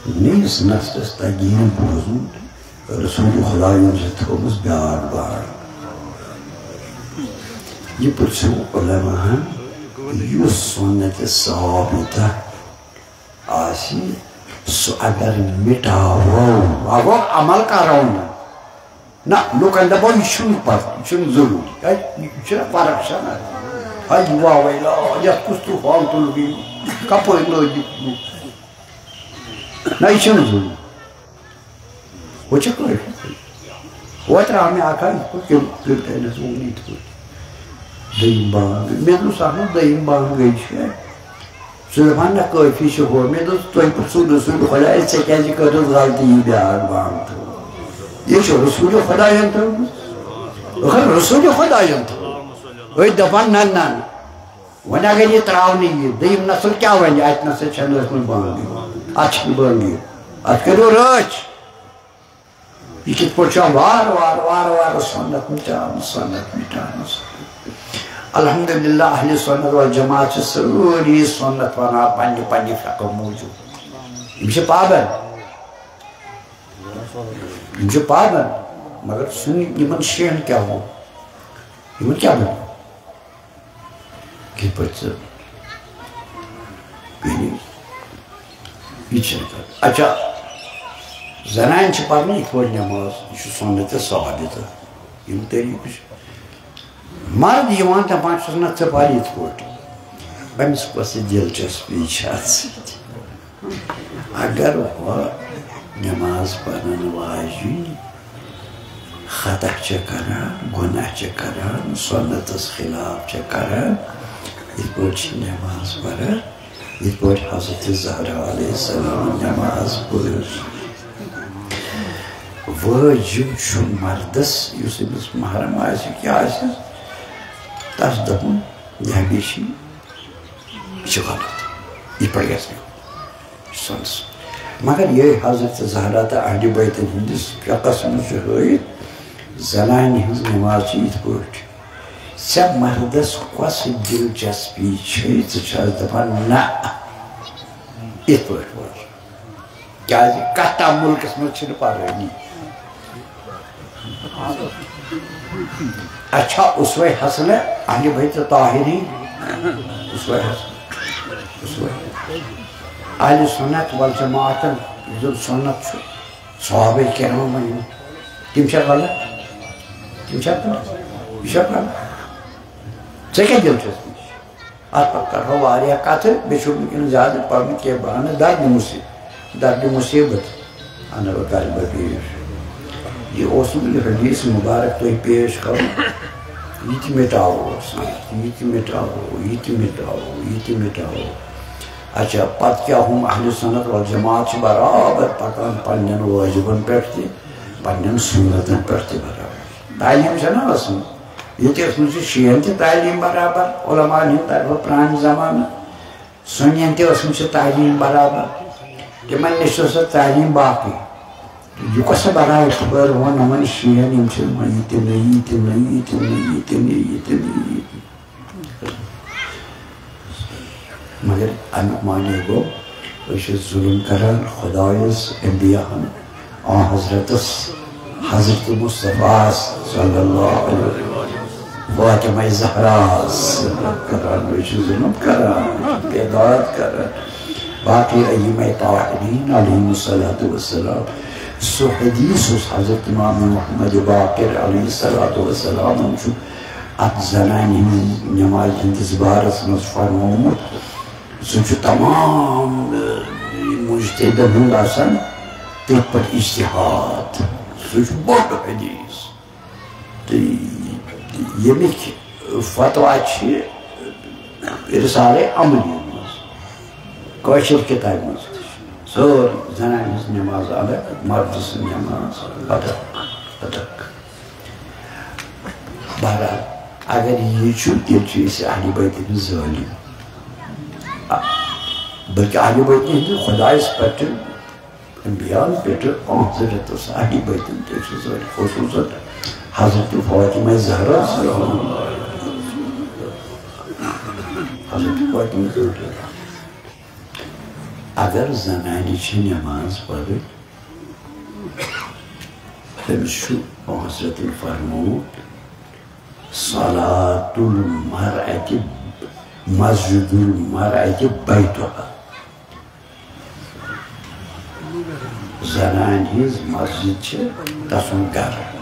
نٔیِس نسلس تگہِ نہٕ بوزُن، رسول خدایَن چھِ تھٲومٕژ بیٛاکھ بانگ۔ یہِ پرٛژھو علماہن، یُس سُنتِ ثابتہ آسہِ، سُہ اگر مِٹاوو، اگر عمل کرو نہٕ، نہ، لُکن دپو، یہِ چھُنہٕ پتہٕ، یہِ چھُنہٕ ضروٗری۔ ہے، یہِ چھُنہ فرق چھنہ؟ ہے، یہِ واوے لا، یتھ کُس طوٗفان تُل بیٚیہِ؟ کپٲرۍ لٲگِتھ؟ نہ، یہِ چھُنہٕ ضروٗری۔ ہُہ چھُ کٲفی۔ اوترٕ آو مےٚ اکھ ہا، یِتھ پٲٹھۍ تِم، تِم تٔمِس ووٚن یِتھ پٲٹھۍ۔ دوٚیِم بانگ۔ مےٚ دوٚپُس، اَتھ منٛز دوٚیِم بانگ گٔے چھےٚ۔ ژٕ دَپان نہ کٲفی چھُ ہُہ۔ مےٚ دوٚپ، تۄہہِ پرٛژھوٗ رسوٗل خۄدایَس، ژےٚ کیٛازِ کٔرٕتھ غلطی یہِ بیٛاکھ بانگ تھٲو؟ یہِ چھُ رسوٗل خۄدایَن تھٲومٕژ۔ ٲخٕر رسوٗل خۄدایَن تھٲو۔ أتھۍ دَپان نہ، نہ، نہ۔ وۄنۍ اگر یہِ ترٛاونہٕ یِیہِ، دوٚیِم نسل کیٛاہ وَنہِ؟ اَتہِ نسا چھَنہٕ ٲسمٕژ بانگٕے۔ اَتھ چھِنہٕ بانگٕے۔ اَتھ کٔرِو رٲچھ۔ یہِ کِتھ پٲٹھۍ چھُ وارٕ وارٕ، وارٕ وارٕ سُنت مِٹاونہٕ، سُنت مِٹاونہٕ، سُنت۔ الحمدللہ، اہلِ سُنت والجماعت چھِ سٲری سُنت وَنان پننہِ، پننہِ فقہ موٗجوٗب۔ یِم چھِ پابند۔ یِم چھِ پابند۔ مگر سُنی، یِمن شیعن کیٛاہ گوٚو؟ یِمن کیٛاہ بنیو؟ کِتھ پٲٹھۍ ژٕ؟ یعنی، یہِ چھِ اچھا، زنانہِ چھِ پرنہِ یِتھ پٲٹھۍ نٮ۪ماز، یہِ چھُ سُنتِ ثابتہ۔ یِم طریٖقہٕ چھِ۔ مرد یِوان دَپان چھُس، نہ، ژٕ پر یِتھ پٲٹھۍ۔ أمِس کۄس یہِ دلچسپی چھِ اَتھ سۭتۍ؟ اگر ہۄ نٮ۪ماز پرن واجِنۍ خطا چھِ کران، گۄناہ چھِ کران، سُنتس خلاف چھِ کران، یِتھ پٲٹھۍ چھِ نٮ۪ماز پران، یِتھ پٲٹھۍ حضرت زہرا علیہ السلام نٮ۪ماز پٔر۔ وٲجِب چھُ مردس، یُس أمِس محرم آسہِ، کیٛاہ آسہِ، تس دَپُن، یہِ ہا بیٚیہِ چھِ، یہِ چھُ غلط، یِتھ پٲٹھۍ گژھِ نہٕ۔ سنس۔ مگر یہِ حضرت زہرا تہٕ اہلِ بیتن ہٕنٛدِس فقہس منٛز چھُ ہٲوِتھ، زنانہِ ہٕنٛز نٮ۪ماز چھِ یِتھ پٲٹھۍ۔ ژےٚ مردس کۄس دلچسپی چھے، ژٕ چھَس دپان نہ، یِتھ پٲٹھۍ وَن۔ کیازِ کتھ تام مُلکس منٛز چھِنہٕ پرٲنی۔ اچھا، اسوہ حسنہ اہل بیت طاہرین، اسوہ حسنہ، اسوہ اہل سنت والجماعتن یُس زن سنت چھُ، صحابہ کرام ؤنِو، تِم چھا غلط؟ تِم چھا غلط؟ یہِ چھا غلط؟ ژےٚ کیٛاہ دِلچسپی چھِ؟ اتھ پتہٕ کرہو واریاہ کتھٕ، بیٚیہِ چھُ وٕنکیٚن زیادٕ پرنہٕ کینٛہہ بہانہٕ، درد مصیبت، درد مصیبت انہٕ بہٕ کرٕ بہٕ پیش۔ یہِ اوسُم یہِ حدیث مبارک تۄہہِ پیش کرُن، یہِ تہِ مٹاوو، یہِ تہِ مٹاوو، یہِ تہِ مٹاوو، یہِ تہِ مٹاوو۔ اچھا، پتہٕ کیٛاہ ہُم اہل سنت والجماعت چھِ برابر پکان پننٮ۪ن وٲجبن پٮ۪ٹھ تہِ، پننٮ۪ن سُنتن پٮ۪ٹھ تہِ برابر۔ تعلیٖم چھےٚ نہ ٲسمٕژ؟ ییٚتہِ ٲسمٕژ چھِ شیعن تہِ تعلیٖم برابر، علماءن ہٕنٛدِ طرفہٕ پرٛانہِ زمانہٕ، سُنین تہِ ٲسمٕژ چھِ تعلیٖم برابر، تِمن نِش چھِ سۄ تعلیٖم باقٕے۔ یہِ کۄس سا برابر خبر ووٚن یِمن شیعن، یِم چھِ وۄنۍ یہِ تہِ نہٕ، یہِ تہِ نہٕ، یہِ تہِ نہٕ، یہِ تہِ نہٕ، یہِ تہِ نہٕ، یہِ تہِ نہٕ۔ مگر اَمیُک معنی گوٚو، أسۍ چھِ ظُلُم کران خۄدایَس، انبیاہَن، آ حضرتَس، حضرت مصطفیٰ صلی اللہ علیہ وسلم، فاطمہ زہراہَس کران، أسۍ چھِ ظُلُم کران، أسۍ چھِ بے داد کران۔ باقٕے ائمہ طاہرین علیہم الصلوۃ والسلام، سُہ حدیث یُس حضرت امام محمد باقر علیہ الصلوۃ والسلام چھُ اتھ زنانہِ ہٕنٛز نمازِ ہٕنٛدِس بارس منٛز فرمومُت، سُہ چھُ تمام، ٲ، مجتہدن ہُنٛد آسان، تِتھ پٲٹھۍ اجتہاد، سُہ چھُ بوٚڑ حدیث۔ تہٕ ییٚمِکۍ فتوا چھِ رسالے عملی منٛز، کٲشِر کِتابہِ منٛز تہِ چھِ۔ سٲرٕے زنانہِ ہٕنٛز نٮ۪ماز الگ، مردٕ سٕنٛز نٮ۪ماز الگ، الگ۔ بہرحال، اگر یہِ چھُ، تیٚلہِ چھِ أسۍ اہلِ بیتَن ہٕنٛدۍ ظٲلِم۔ آ، بلکہِ اہلِ بیتَن ہٕنٛدِ خۄدایَس پٮ۪ٹھ چھُ انبیاءن پٮ۪ٹھ، حضرت اہلِ بیتَن تہِ چھُ ظٲلِم، خصوصاً حضرت فاطمہ زہرا سلام اللہ علیہا۔ حضرت فاطمہ زہرا۔ اگر زنانہِ چھِ نٮ۪ماز پَرٕنۍ، تٔمِس چھُ حضرتن فرمومُت، "صلاة المرأة مسجد المرأة بیتها"۔ زنانہِ ہٕنٛز مسجد چھِ تسُنٛد گرٕ۔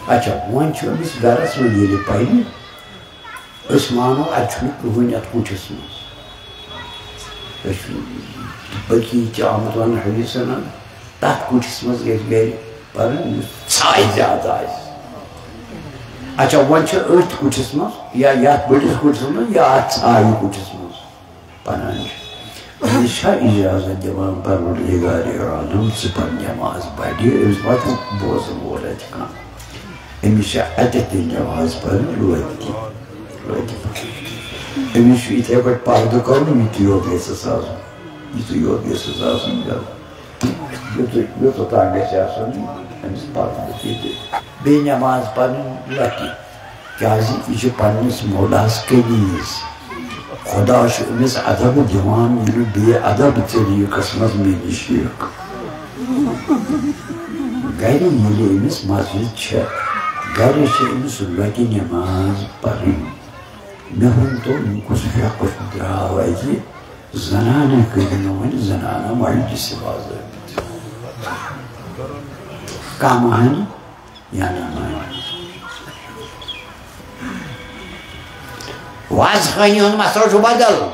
اچھا، وۄنۍ چھُ أمِس گرس منٛز ییٚلہِ پرِ، أسۍ مانو، اَتہِ چھُنہٕ کٕہٕنۍ اَتھ کُٹھِس منٛز۔ أسۍ چھِ بٔلکہِ یہِ تہِ آمُت وَننہٕ حدیثن، تَتھ کُٹھِس منٛز ییٚلہِ گرِ پَرُن، یُس ژھاے زیادٕ آسہِ۔ اچھا، وۄنۍ چھِ أتھۍ کُٹھِس منٛز یا یَتھ بٔڑِس کُٹھِس منٛز یا اَتھ ژھایہِ کُٹھِس منٛز پَران چھِ۔ أمِس چھا اجازت دِوان پروردگار عالم ژٕ پَر نٮ۪ماز پَرِ؟ أمِس ما چھُ بوزَن وول اَتہِ کانٛہہ؟ أمِس چھِ اَتٮ۪تھ تہِ نٮ۪ماز پَرٕنۍ، روتہِ تہِ، روتہِ پَرٕنۍ۔ أمِس چھُ یِتھَے پٲٹھۍ پَردٕ کَرُن، یُتُے یوت گژھِ آسُن، یُتُے یوت گژھِ آسُن، یُتُے، یوٗتاہ تام گژھِ آسُن أمِس پَرُن، یُتُے تہِ۔ بیٚیہِ نٮ۪ماز پَرٕنۍ لَٹہِ۔ کیازِ یہِ چھُ پننِس مولاہس کنیز۔ خدا چھُ أمِس ادب دِوان، یہِ نہٕ بے ادب طریٖقس منٛز مےٚ نِش یِکھ۔ گرِ ییٚلہِ أمِس مسجد چھےٚ، گرِ چھِ أمِس لۄتہِ نٮ۪ماز پرٕنۍ۔ مےٚ ؤنۍ تو، یہِ کُس فقہ درٛاو اَتہِ؟ زنانہٕ کٔرِو نہٕ وۄنۍ زنانہٕ مجلسہِ باضٲبطہٕ۔ کانٛہہ مہانی یا نہ مانہِ۔ وازٕ خانہِ ہُنٛد مسلہٕ چھُ بدل۔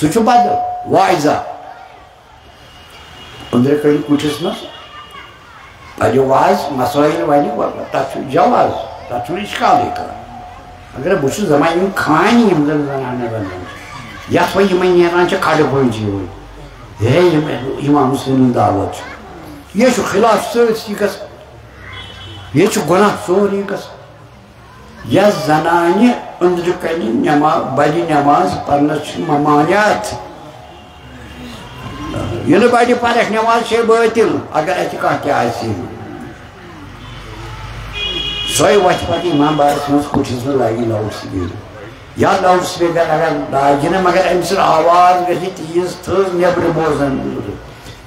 سُہ چھُ بدل۔ واعظہ أنٛدرٕ کَنہِ کُٹھِس منٛز پَرِ واز، مسٲیِل وَنہِ، تَتھ چھُ جواز، تَتھ چھُنہٕ اِشکالٕے کانٛہہ۔ مگر بہٕ چھُس دَپان، یِم کھانہِ، یِم زَن زَنانہٕ بَنان چھِ، یَتھ وۄنۍ یِمَن نیران چھِ کھَڑٕ پھٔلۍ چھِ یِوان۔ ہے، یِم اِمام حُسینُن دعوت چھُ۔ یہِ چھُ خلاف سٲرسٕے گژھان۔ یہِ چھُ گۄناہ سورُے گژھان۔ یَس زنانہِ أنٛدرٕ کَنہِ نٮ۪ما-، بَدِ نٮ۪ماز پَرنَس چھِ ممانعت۔ یہِ نہٕ بَدِ پَرَکھ نٮ۪ماز چھے بٲطِل، اگر اَتہِ کانٛہہ تہِ آسہِ۔ سۄے وۄتھِ پَتہٕ اِمام بارَس منٛز کُٹھِس منٛز لاگہِ لاوُڈ سپیٖکَر۔ یا لاوُڈ سپیٖکَر اگر لاگہِ نہٕ، مگر أمۍ سٕنٛز آواز گژھِ تیٖژ تھٔز، نٮ۪برٕ بوزان۔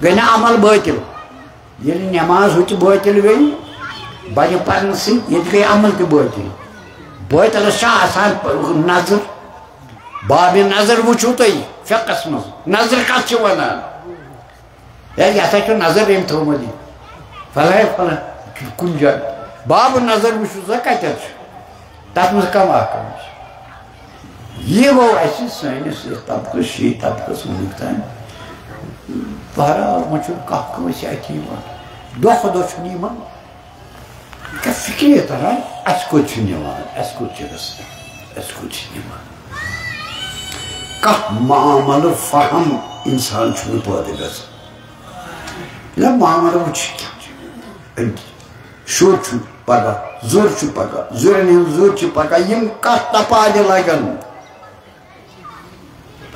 گٔے نہ عمل بٲطِل۔ ییٚلہِ نٮ۪ماز ہُتہِ بٲطِل گٔے، بَدِ پَرنہٕ سۭتۍ، ییٚتہِ گٔے عمل تہِ بٲطِل۔ بٲطِلَس چھا آسان نظر؟ باب نظر وٕچھِو تُہۍ فقہَس منٛز۔ نظر کَتھ چھِ وَنان؟ ہے، یہِ ہسا چھُ نظر أمۍ تھوٚومُت یہِ۔ فلٲنۍ، فلٲنۍ، کُنہِ جایہِ۔ باب نظر وٕچھِو سا کَتٮ۪تھ چھُ؟ تَتھ منٛز کَم اَکھ کَم چھِ۔ یہِ گوٚو اَسہِ سٲنِس یَتھ طبقس، شیعہ طبقس وٕنیُک تام۔ بہرحال، وۄنۍ چھُنہٕ کانٛہہ کٲنٛسہِ اَتھِ یِوان۔ دۄہ کھۄتہٕ دۄہ چھُنہٕ یِمَن کانٛہہ فِکرے تَران، اَسہِ کوٚت چھُ نِوان، اَسہِ کوٚت چھُ گژھان، اَسہِ کوٚت چھُ نِوان۔ کانٛہہ معاملہٕ فہم اِنسان چھُنہٕ پٲدٕ گژھان۔ نہ، معاملہٕ وٕچھ کیٛاہ چھُ۔ أمۍ شُر چھُ پَگاہ، زُر چھُ پَگاہ، زُرٮ۪ن ہٕنٛز زُر چھِ پَگاہ، یِم کَتھ تَپالہِ لَگَن۔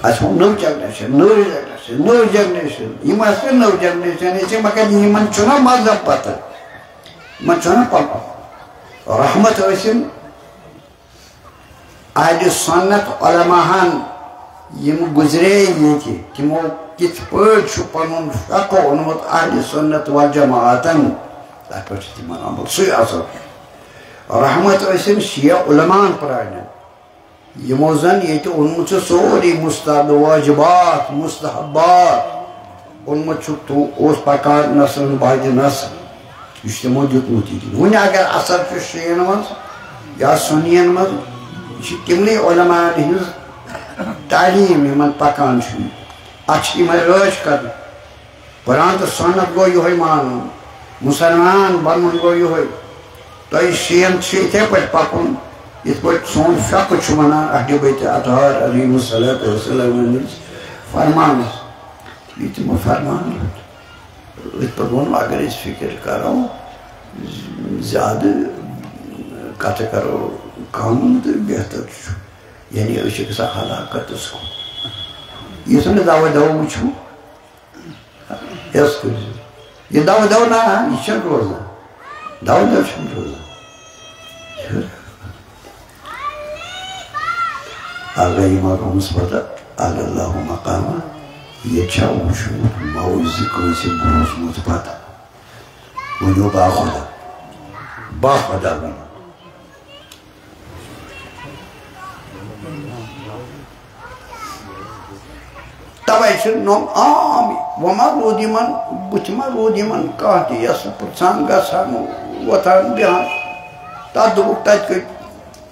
اَسہِ ووٚن نٔو جنریشن، نٔو جنریشن، نٔو جنریشن۔ یِم آسہِ نٔو جنریشن، یہِ چھِ، مگر یِمن چھُنہ مذہب پتہ، یِمن چھُنہ پتہ۔ رحمت ٲسِن اہلِ سنت علماہن، یِم گُزرے ییٚتہِ، تِمو کِتھ پٲٹھۍ چھُ پنُن فقہ اوٚنمُت اہلِ سنت والجماعتن؟ تتھ پٮ۪ٹھ چھُ تِمن آمُت سُے اثر۔ رحمت ٲسِن شیعہ علماہن پرانٮ۪ن۔ یِمو زن ییٚتہِ اوٚنمُت چھُ سورُے مستحب، واجبات، مستحبات اوٚنمُت چھُکھ، تو اوس پکان نسلن بعد نسل۔ یہِ چھُ تِمو دیُتمُت ییٚتہِ۔ وُنہِ اگر اثر چھُ شیعین منٛز یا سُنین منٛز، یہِ چھِ تِمنٕے علماہن ہٕنٛز تعلیٖم یِمن پکان چھُ، اتھ چھِ یِمے رٲچھ کرٕنۍ۔ قرآن تہٕ سنت گوٚو یِہوٚے مانُن، مُسلمان بنُن گوٚو یِہوٚے۔ تۄہہِ شیعن چھُ یِتھے پٲٹھۍ پکُن، یِتھ پٲٹھۍ سون فقہ چھُ ونان اہلِ بیتِ اطہار علیہم الصلوۃ والسلام ہٕنٛدِس فرمانس۔ یہِ تِمو فرمان دیُت۔ أتھۍ پٮ۪ٹھ ووٚن، اگر أسۍ فکر کرو، زیادٕ کتھٕ کرو کم تہٕ بہتر چھُ۔ یعنی أسۍ چھِ گژھان ہلاکتس کُن۔ یُس نہٕ دوا دوا وٕچھو، یۄس کٔرۍزیو۔ یہِ دوا دوا نہ، یہِ چھُنہٕ روزان۔ دوا دوا چھُنہٕ روزان۔ اگر یہِ مقامس پتہ، اگر اللہ مقامہ، ییٚتہِ چھا وٕچھمُت موعظہٕ کٲنٛسہِ بوٗزمُت پتہ؟ ؤنِو با خدا، با خدا ؤنِو۔ توے چھِ نۄم عام، وۄنۍ ما روٗد یِمن بٕتھِ، ما روٗد یِمن کانٛہہ تہِ یَس پرٛژھان گژھان، وۄتھان بیٚہان۔ تَتھ دوٚپُکھ، تَتہِ کٔرۍ،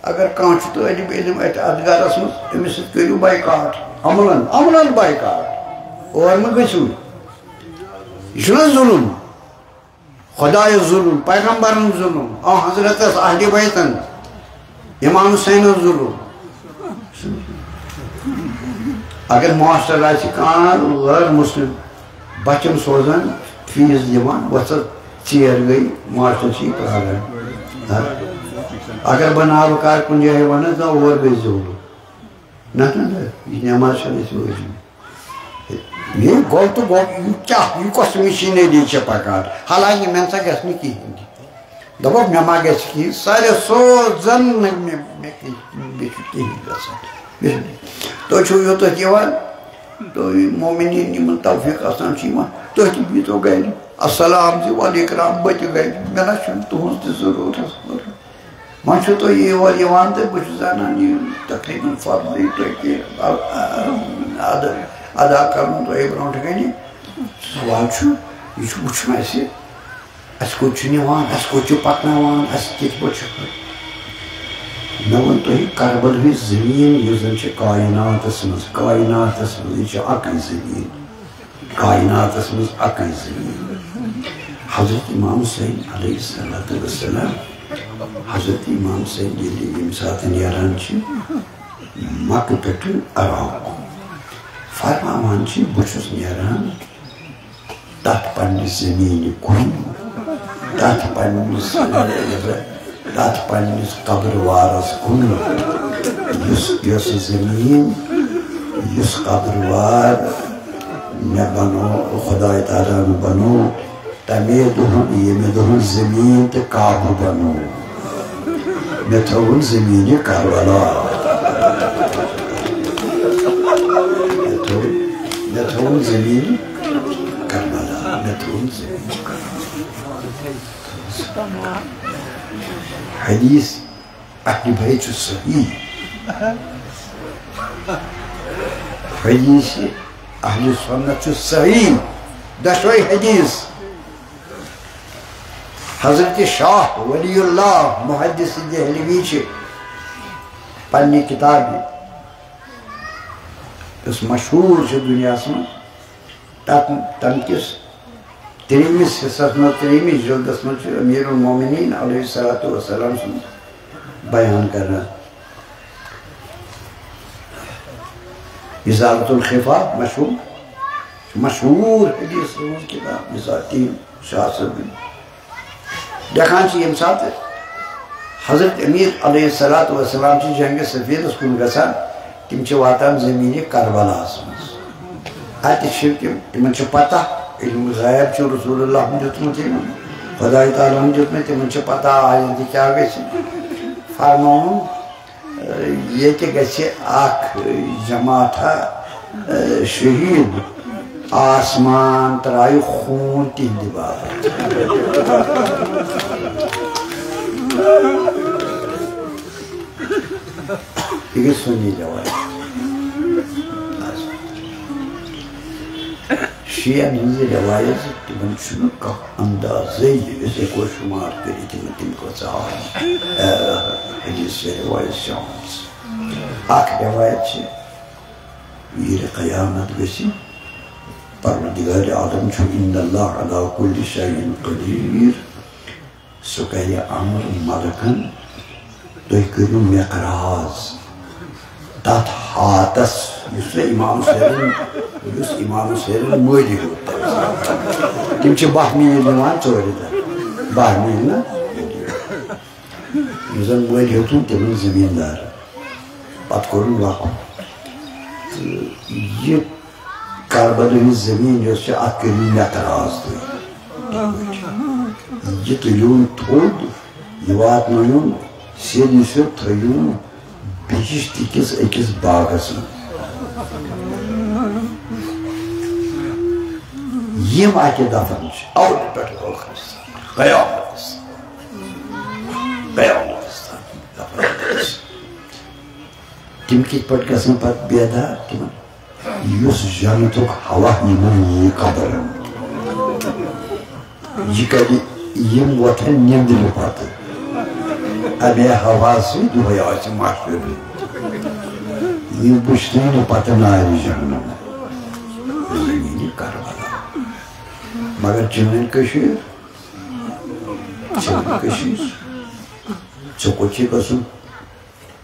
اگر کانٛہہ چھُ طٲلب علم اَتہِ اَتھ گَرَس منٛز، أمِس سۭتۍ کٔرِو بایکاٹ، عملاً، عملاً بایکاٹ، اور مہٕ گٔژھِو۔ یہِ چھُنہ ظُلُم؟ خۄدایَس ظُلُم، پیغمبرَن ظُلُم، آ حضرتَس، اہلِ بیتَن، امام حسینَس ظُلُم۔ اگر ماسٹر آسہِ کانٛہہ غٲر مسلم بچن سوزان، فیس دِوان، وۄتھ سا ژیر گٔے، ماسٹر چھِ یہِ پراران۔ ہا؟ اگر بہٕ نابکار کُنہِ جایہِ وَنہٕ، نہ، اور گٔژھۍ زیو نہٕ۔ نہ، نہ، نہ، یہِ نٮ۪ماز چھَنہٕ اَسہِ وٲجِب۔ یہِ گوٚو تہٕ گوٚو، یہِ کیٛاہ، یہِ کۄس مِشیٖنٔری چھےٚ پَکان؟ حالانکہِ مےٚ نہ سا گژھِ نہٕ کِہیٖنۍ تہِ۔ دوٚپُکھ، مےٚ ما گژھِ کِہیٖنۍ؟ سارے سوزَن نہٕ مےٚ، مےٚ کِہیٖنۍ، مےٚ چھُ کِہیٖنۍ گژھان۔ مےٚ چھُ، تُہۍ چھِو یوٚتَتھ یِوان، تُہۍ مومنیٖن یِمَن توفیٖق آسان چھُ یِوان، تُہۍ تہِ بِہتو گَرِ۔ السلام زِ وعلیکم، بہٕ تہِ گَرِ۔ مےٚ نہ چھُنہٕ تُہٕنٛز تہِ ضروٗرت۔ وۄنۍ چھِو تُہۍ یور یِوان تہٕ بہٕ چھُس زانان یہِ تقریٖباً فرضٕے تۄہہِ کہِ اَ-، اَ-، اَدا، اَدا کَرُن تۄہہِ برونٛٹھ کَنہِ۔ سوال چھُ، یہِ چھُ وٕچھُن اَسہِ، اَسہِ کوٚت چھُ نِوان، اَسہِ کوٚت چھُ پَکناوان، اَسہِ کِتھ پٲٹھۍ چھُ۔ مےٚ ووٚن تۄہہِ، کربلہٕچ زٔمیٖن یُس زَن چھِ کایناتَس منٛز، کایناتَس منٛز، یہِ چھِ اَکٕے زٔمیٖن۔ کایناتس منٛز اکٕے زٔمیٖن۔ حضرت امام حسین علیہ الصلوۃ والسلام، حضرت امام حسین ییٚلہِ ییٚمہِ ساتہٕ نیران چھِ مکہٕ پٮ۪ٹھٕ عراق کُن، فرماوان چھِ، بہٕ چھُس نیران تتھ پننہِ زٔمیٖنہِ کُن، تتھ پننِس تَتھ پننِس قبروارس کُن، یُس، یۄس زٔمیٖن، یُس قبروار مےٚ بنوو، خداے تعالیٰ ہن بنوو، تَمے دۄہن، ییٚمہِ دۄہن زٔمیٖن تہٕ کعبہٕ بنوو۔ مےٚ تھٲوٕن زٔمیٖنہِ کربلا۔ مےٚ تھٲو، مےٚ تھٲوٕن زٔمیٖنہِ کربلا۔ مےٚ تھٲوٕن زٔمیٖنہِ کربلا۔ حدیث اہل بیت چھُ صحیح۔ حدیث اہل سنت چھُ صحیح۔ دۄشوے حدیث۔ حضرت شاہ ولی اللہ محدث دہلوی چھِ پننہِ کتابہِ، یۄس مشہوٗر چھِ دُنیاہَس منٛز، تَتھ، تَمہِ کِس ترٛیٚیِمِس حصس منٛز، ترٛیٚیِمِس جلدس منٛز چھُ امیر المومنین علیہ الصلوۃ والسلام سُنٛد بیان کران۔ ازالۃ الخفا مشہوٗر، مشہوٗر حدیث سٕنٛز کتاب، مثال تِم شاہ صٲبٕنۍ۔ لیکھان چھِ، ییٚمہِ ساتہٕ حضرت امیر علیہ الصلوۃ والسلام چھِ جنگِ صفینس کُن گژھان، تِم چھِ واتان زمینِ کربلاہس منٛز۔ اَتہِ چھِ تِم، تِمن چھِ پتہ، علم غیب چھُ رسول اللہ ہن دیُتمُت یِمن، خداے تعالیٰ ہن دیُتمُت، تِمن چھِ پتہ آیندٕ کیٛاہ گژھِ۔ فرمووُن، ییٚتہِ گژھِ اکھ جماعتھا، اے، شہید، آسمان ترایہِ خوٗن تِہنٛدِ باپتھ۔ یہِ گٔے سُنی رٮ۪وایت۔ شیعن ہٕنٛز یہِ رٮ۪وایت زِ تِمن چھُنہٕ کانٛہہ اندازے، أسۍ ہٮ۪کو شُمار کٔرِتھ، تِمن تِم کۭژاہ آسن۔ اے، حدیث چھِ رٮ۪وایت چھِ آمٕژ۔ اکھ رٮ۪وایت چھِ، ییٚلہِ قیامت گژھِ، پروردگار عالم چھُ، ان اللہ علی کل شیء قدیر، سُہ کرِ امر ملکن، تُہۍ کٔرِو مقراض تتھ ہاتس، یُس نہٕ امام حسینن، یُس امام حسینن مٲلۍ ہیوٚت۔ تِم چھِ باہ میٖل نِوان ژورِ دۄہ، باہ میٖل نہ، یُس زن مٲلۍ ہیوٚتُن تِمن زٔمیٖندار، پتہٕ کوٚرُن وقف۔ تہٕ یہِ کربلہٕ ہٕنٛز زٔمیٖن یۄس چھِ، اَتھ کٔرِو مےٚ ترٛاز تُہۍ۔ یہِ تُلِوُن تھوٚد، یہِ واتنٲیُن سیٚدِ سیوٚد، تھٲیِوُن بِہِشت کِس أکِس باغس منٛز۔ یِم اَتہِ دفن چھِ، اَوَل پٮ۪ٹھ ٲخرس تام، قیامتس تام، قیامتس تام دفن چھِ۔ تِم کِتھ پٲٹھۍ گژھن پتہٕ بیدار؟ تِمن یُس جنتُک ہوا یِمن یی قبرن، یہِ کَرِ، یِم وۄتھن نیٚنٛدرِ پتہٕ اَمے ہوا سۭتۍ، یِہوٚے آسہِ محشر۔ یِم وٕچھنٕے نہٕ پتہٕ نارِ جہنم، زٔمیٖنہِ کربلا۔ مگر چٲنۍ کٔشیٖر، چٲنۍ کٔشیٖر، ژےٚ کوٚت چھُے گژھُن؟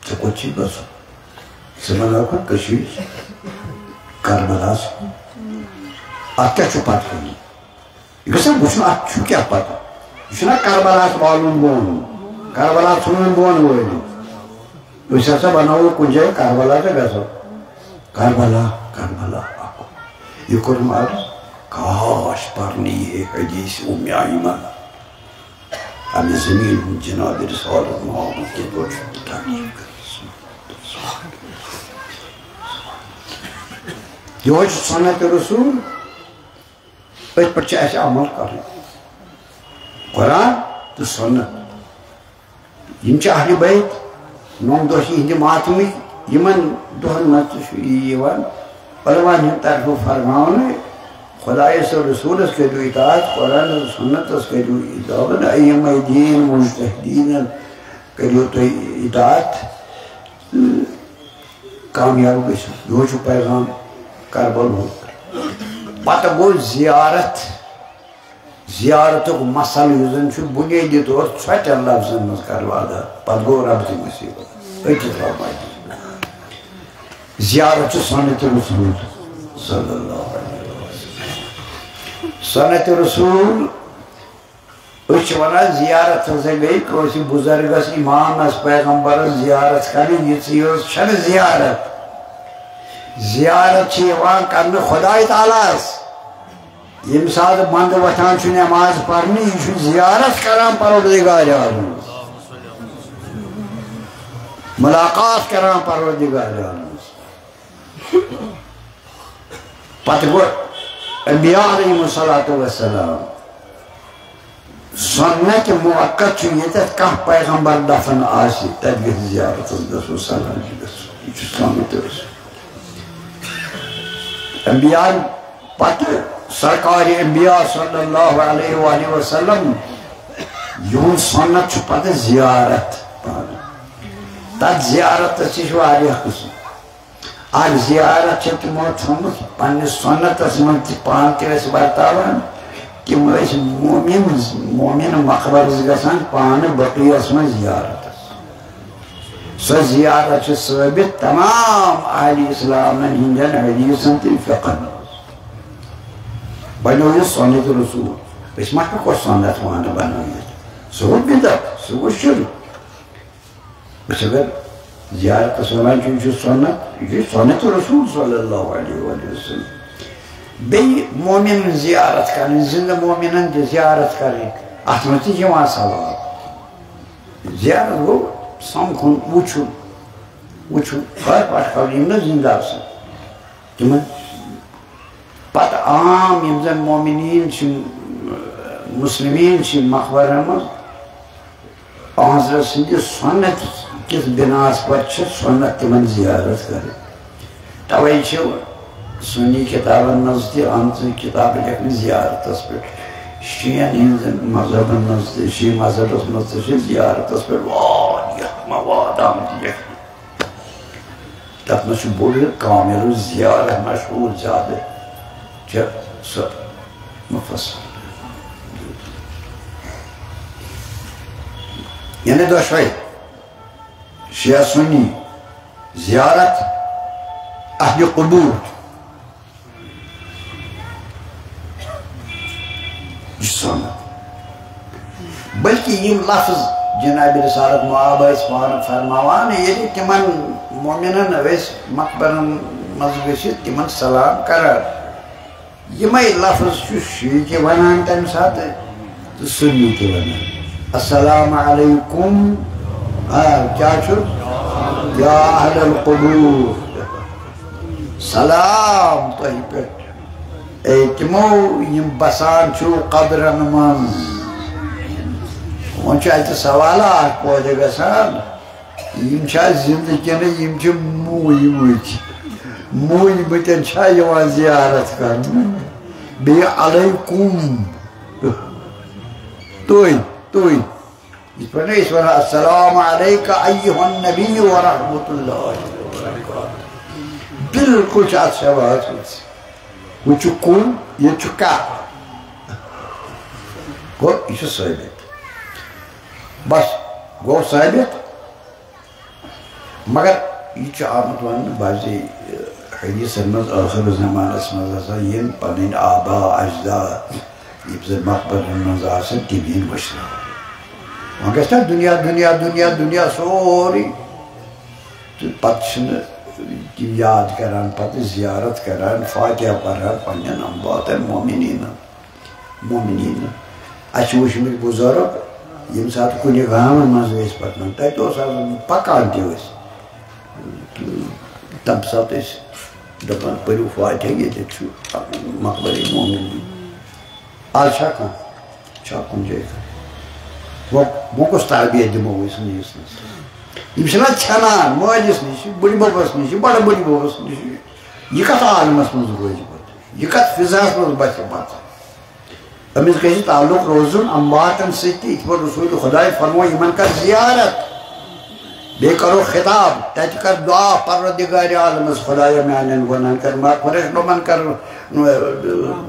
ژےٚ کوٚت چھُے گژھُن؟ ژٕ وَنہٕ ہاکھ کٔشیٖر، کربلاہَس۔ اَتھ کیٛاہ چھُ پَتہٕ کَرُن؟ یہِ گژھِ نا وٕچھُن، اَتھ چھُ کیٛاہ پَتہٕ؟ یہِ چھُنہ کربلاہَس والُن بۄن، کربلا ژھٕنُن بۄن وٲلِتھ۔ أسۍ ہسا بَناوو کُنہِ جایہِ کربلا تہٕ گژھو۔ کربلا، کربلا اَکھ۔ یہِ کوٚرُم عرض، کاش پَرنہٕ یہِ ہے حدیث اُمہِ آیمہ۔ اَمہِ زٔمیٖن ہُنٛد جناب رسالت محمد کِتھ پٲٹھۍ چھُ تعریٖف کران۔ یِہوٚے چھُ سنت رسول، أتھۍ پٮ۪ٹھ چھِ اَسہِ عمل کرُن۔ قرآن تہٕ سنت۔ یِم چھِ اہلِ بیت، نَو دۄہ چھِ یِہِنٛدِ ماتمٕکۍ، یِمن دۄہن منٛز تہِ چھُ یہِ یِوان علماہن ہٕنٛدِ طرفہٕ فرماونہٕ، خۄدایس تہٕ رسوٗلس کٔرِو اطاعت، قرآنس تہٕ سنتس کٔرِو اطاعت، ائمہ دین، مجتہدینن کٔرِو تُہۍ اطاعت۔ کامیاب گٔژھِو۔ یِہوٚے چھُ پیغام کربلہُک۔ پتہٕ گوٚو زیارت۔ زیارتُک مسئلہٕ یُس زن چھُ بُنیٲدی طور ژھۄٹٮ۪ن لفظن منٛز کرو ادا، پتہٕ گوٚو ربطِ مصیبت۔ أکِس رحمتِ۔ زیارت چھُ سنت رسول صلی اللہ علیہ وسلم۔ سنت رسول أسۍ چھِ وَنان، زیارت ہسا گٔے کٲنٛسہِ بُزرگس، اِمامس، پیغمبرس زیارت کَرٕنۍ، یِژٕے یٲژ چھَنہٕ زیارت۔ زیارت چھِ یِوان کَرنہٕ خۄداے تعالیٰ ہَس۔ ییٚمہِ ساتہٕ بنٛدٕ وۄتھان چھُ نٮ۪ماز پَرنہِ، یہِ چھُ زیارت کَران پَروَردِگارِ عالمَس، مُلاقات کَران پَروَردِگارِ عالمَس۔ پتہٕ گوٚو انبیاء علیہم الصلوۃ والسلام۔ سنت مؤقت چھُ، ییٚتٮ۪تھ کانٛہہ پیغمبر دفن آسہِ، تتہِ گژھِ زیارتس گژھُن، سلام گژھُن۔ یہِ چھُ سنت رسول۔ انبیاء پتہٕ سرکار انبیاء صلی اللہ علیہ وآلہ وسلم، یِہُنٛد سنت چھُ پتہٕ زیارت پانہٕ۔ تتھ زیارتس تہِ چھِ واریاہ قٕسم۔ اکھ زیارت چھِ تِمو تھٲومٕژ پننِس سنتس منٛز تہِ، پانہٕ تہِ ٲسۍ ورتاوان۔ تِم ٲسۍ مومن، مومن مقبرس گژھان پانہٕ بقیعس منٛز زیارتس۔ سۄ زیارت چھِ ثٲبت تمام اہلِ اسلامن ہٕنٛدٮ۪ن حدیثن تہٕ فقہن منٛز۔ بنیو یہِ سنت رسول۔ أسۍ ما ہٮ۪کو سنت وانہٕ بنٲوِتھ؟ سُہ گوٚو بدعت، سُہ گوٚو شرک۔ أسۍ اگر زیارتس ونان چھِ، یہِ چھُ سنت، یہِ چھُ سنت رسول صلی اللہ علیہ وآلہ وسلم۔ بیٚیہِ مومنن زیارت کرٕنۍ، زندٕ مومنن تہِ زیارت کرٕنۍ، اتھ منٛز تہِ چھِ یِوان ثواب۔ زیارت گوٚو سمکھُن، وٕچھُن، وٕچھُن، خٲر پاٹھۍ خبر یِم نہٕ زندٕ آسن تِمن۔ پتہٕ عام یِم زن مومنیٖن چھِ، مسلمیٖن چھِ مقبرن منٛز، حضرت سٕنٛدِ سنت کِس بناس پٮ۪ٹھ چھِ سنت تِمن زیارت کرٕنۍ۔ توے چھِ سُنی کتابن منٛز تہِ آمژٕ کتابہٕ لیکھنہٕ زیارتس پٮ۪ٹھ۔ شیعن ہٕنٛز مذہبن منٛز تہِ، شیعہ مذہبس منٛز تہِ چھِ زیارتس پٮ۪ٹھ واریاہ مواد آمٕتۍ لیکھنہٕ۔ تَتھ منٛز چھُ بوٚڑ کامل زیارت مشہوٗر زیادٕ، چھےٚ سۄ مفصل۔ یعنی دۄشوے شیعہ سنی زیارت اہل قبور۔ یہِ چھُ سنت۔ بلکہ یِم لفظ جناب رسالت مآب ٲسۍ پانہٕ فرماوان، ییٚلہِ تِمن مومنن ٲسۍ مقبرن منٛز گٔژھِتھ تِمن سلام کران، یِمے لفظ چھُ شیعہ تہِ ونان تمہِ ساتہٕ تہٕ سنی تہِ ونان۔ السلام علیکم، آ، کیٛاہ چھُ؟ یا اہل القبور، سلام تۄہہِ پٮ۪ٹھ۔ اے تِمو یِم بسان چھِو قبرن منٛز، وۄنۍ چھُ اَتہِ سوالہ اکھ پٲدٕ گژھان، یِم چھا زِندٕ کِنہٕ یِم چھِ موٗدمٕتۍ؟ موٗدمٕتٮ۪ن چھا یِوان زیارت کرنہٕ؟ بیٚیہِ علیکم، تُہۍ، تُہۍ۔ یِتھ پٲٹھۍ أسۍ وَنان، "السلام علیک ایھا النبی ورحمۃ اللہ وبرکاتہ۔" بالکل چھِ اَتھ شباہت۔ ہُہ چھُ کُل، ییٚتہِ چھُ کَتھ۔ گوٚو، یہِ چھُ ثٲبت۔ بس، گوٚو ثٲبت۔ مگر یہِ چھُ آمُت وَننہٕ بعضی حدیثن منٛز، ٲخر زمانس منٛز ہسا یِن پنٕنۍ آبا اجداد، یِم زن مقبرن منٛز آسن، تِم یِن وٕچھنہٕ۔ وۄنۍ گژھِ نا دُنیا، دُنیا، دُنیا، دُنیا سورُے۔ تہٕ پتہٕ چھِنہٕ تِم یاد کران، پتہٕ زیارت کران، فاتحہ پران پننٮ۪ن امواتن، مومنیٖنن۔ مومنیٖن۔ اَسہِ چھِ وٕچھمٕتۍ بُزرگ، ییٚمہِ ساتہٕ کُنہِ گامَن منٛز ٲسۍ پَکان، تَتہِ اوس آسان پَکان تہِ ٲسۍ۔ تَمہِ ساتہٕ ٲسۍ دَپان، "پٔرِو فاتحہ، ییٚتٮ۪تھ چھُ مقبرِ مومنیٖن۔" آز چھا کانٛہہ؟ چھا کُنہِ جایہِ کانٛہہ؟ وۄنۍ، وۄنۍ کُس تربیت دِمو أسۍ أمِس نَس؟ یِم چھِنہ ژھٮ۪نان مٲلِس نِش، بٕڈِ بَبَس نِش، بَڑٕ بٕڈِ بَبَس نِش۔ یہِ کَتھ عالمَس منٛز روزِ پَتہٕ؟ یہِ کَتھ فِضاہَس منٛز بَسہِ پَتہٕ؟ أمِس گژھِ تعلق روزُن امواتن سۭتۍ تہِ، یِتھ پٲٹھۍ رسول خداے فرموو، یِمن کر زیارت، بیٚیہِ کرو خطاب، تتہِ کر دعا، پروردگار عالمس، خدایا میانٮ۪ن گۄناہن کر مغفرت، نومن کر، نو،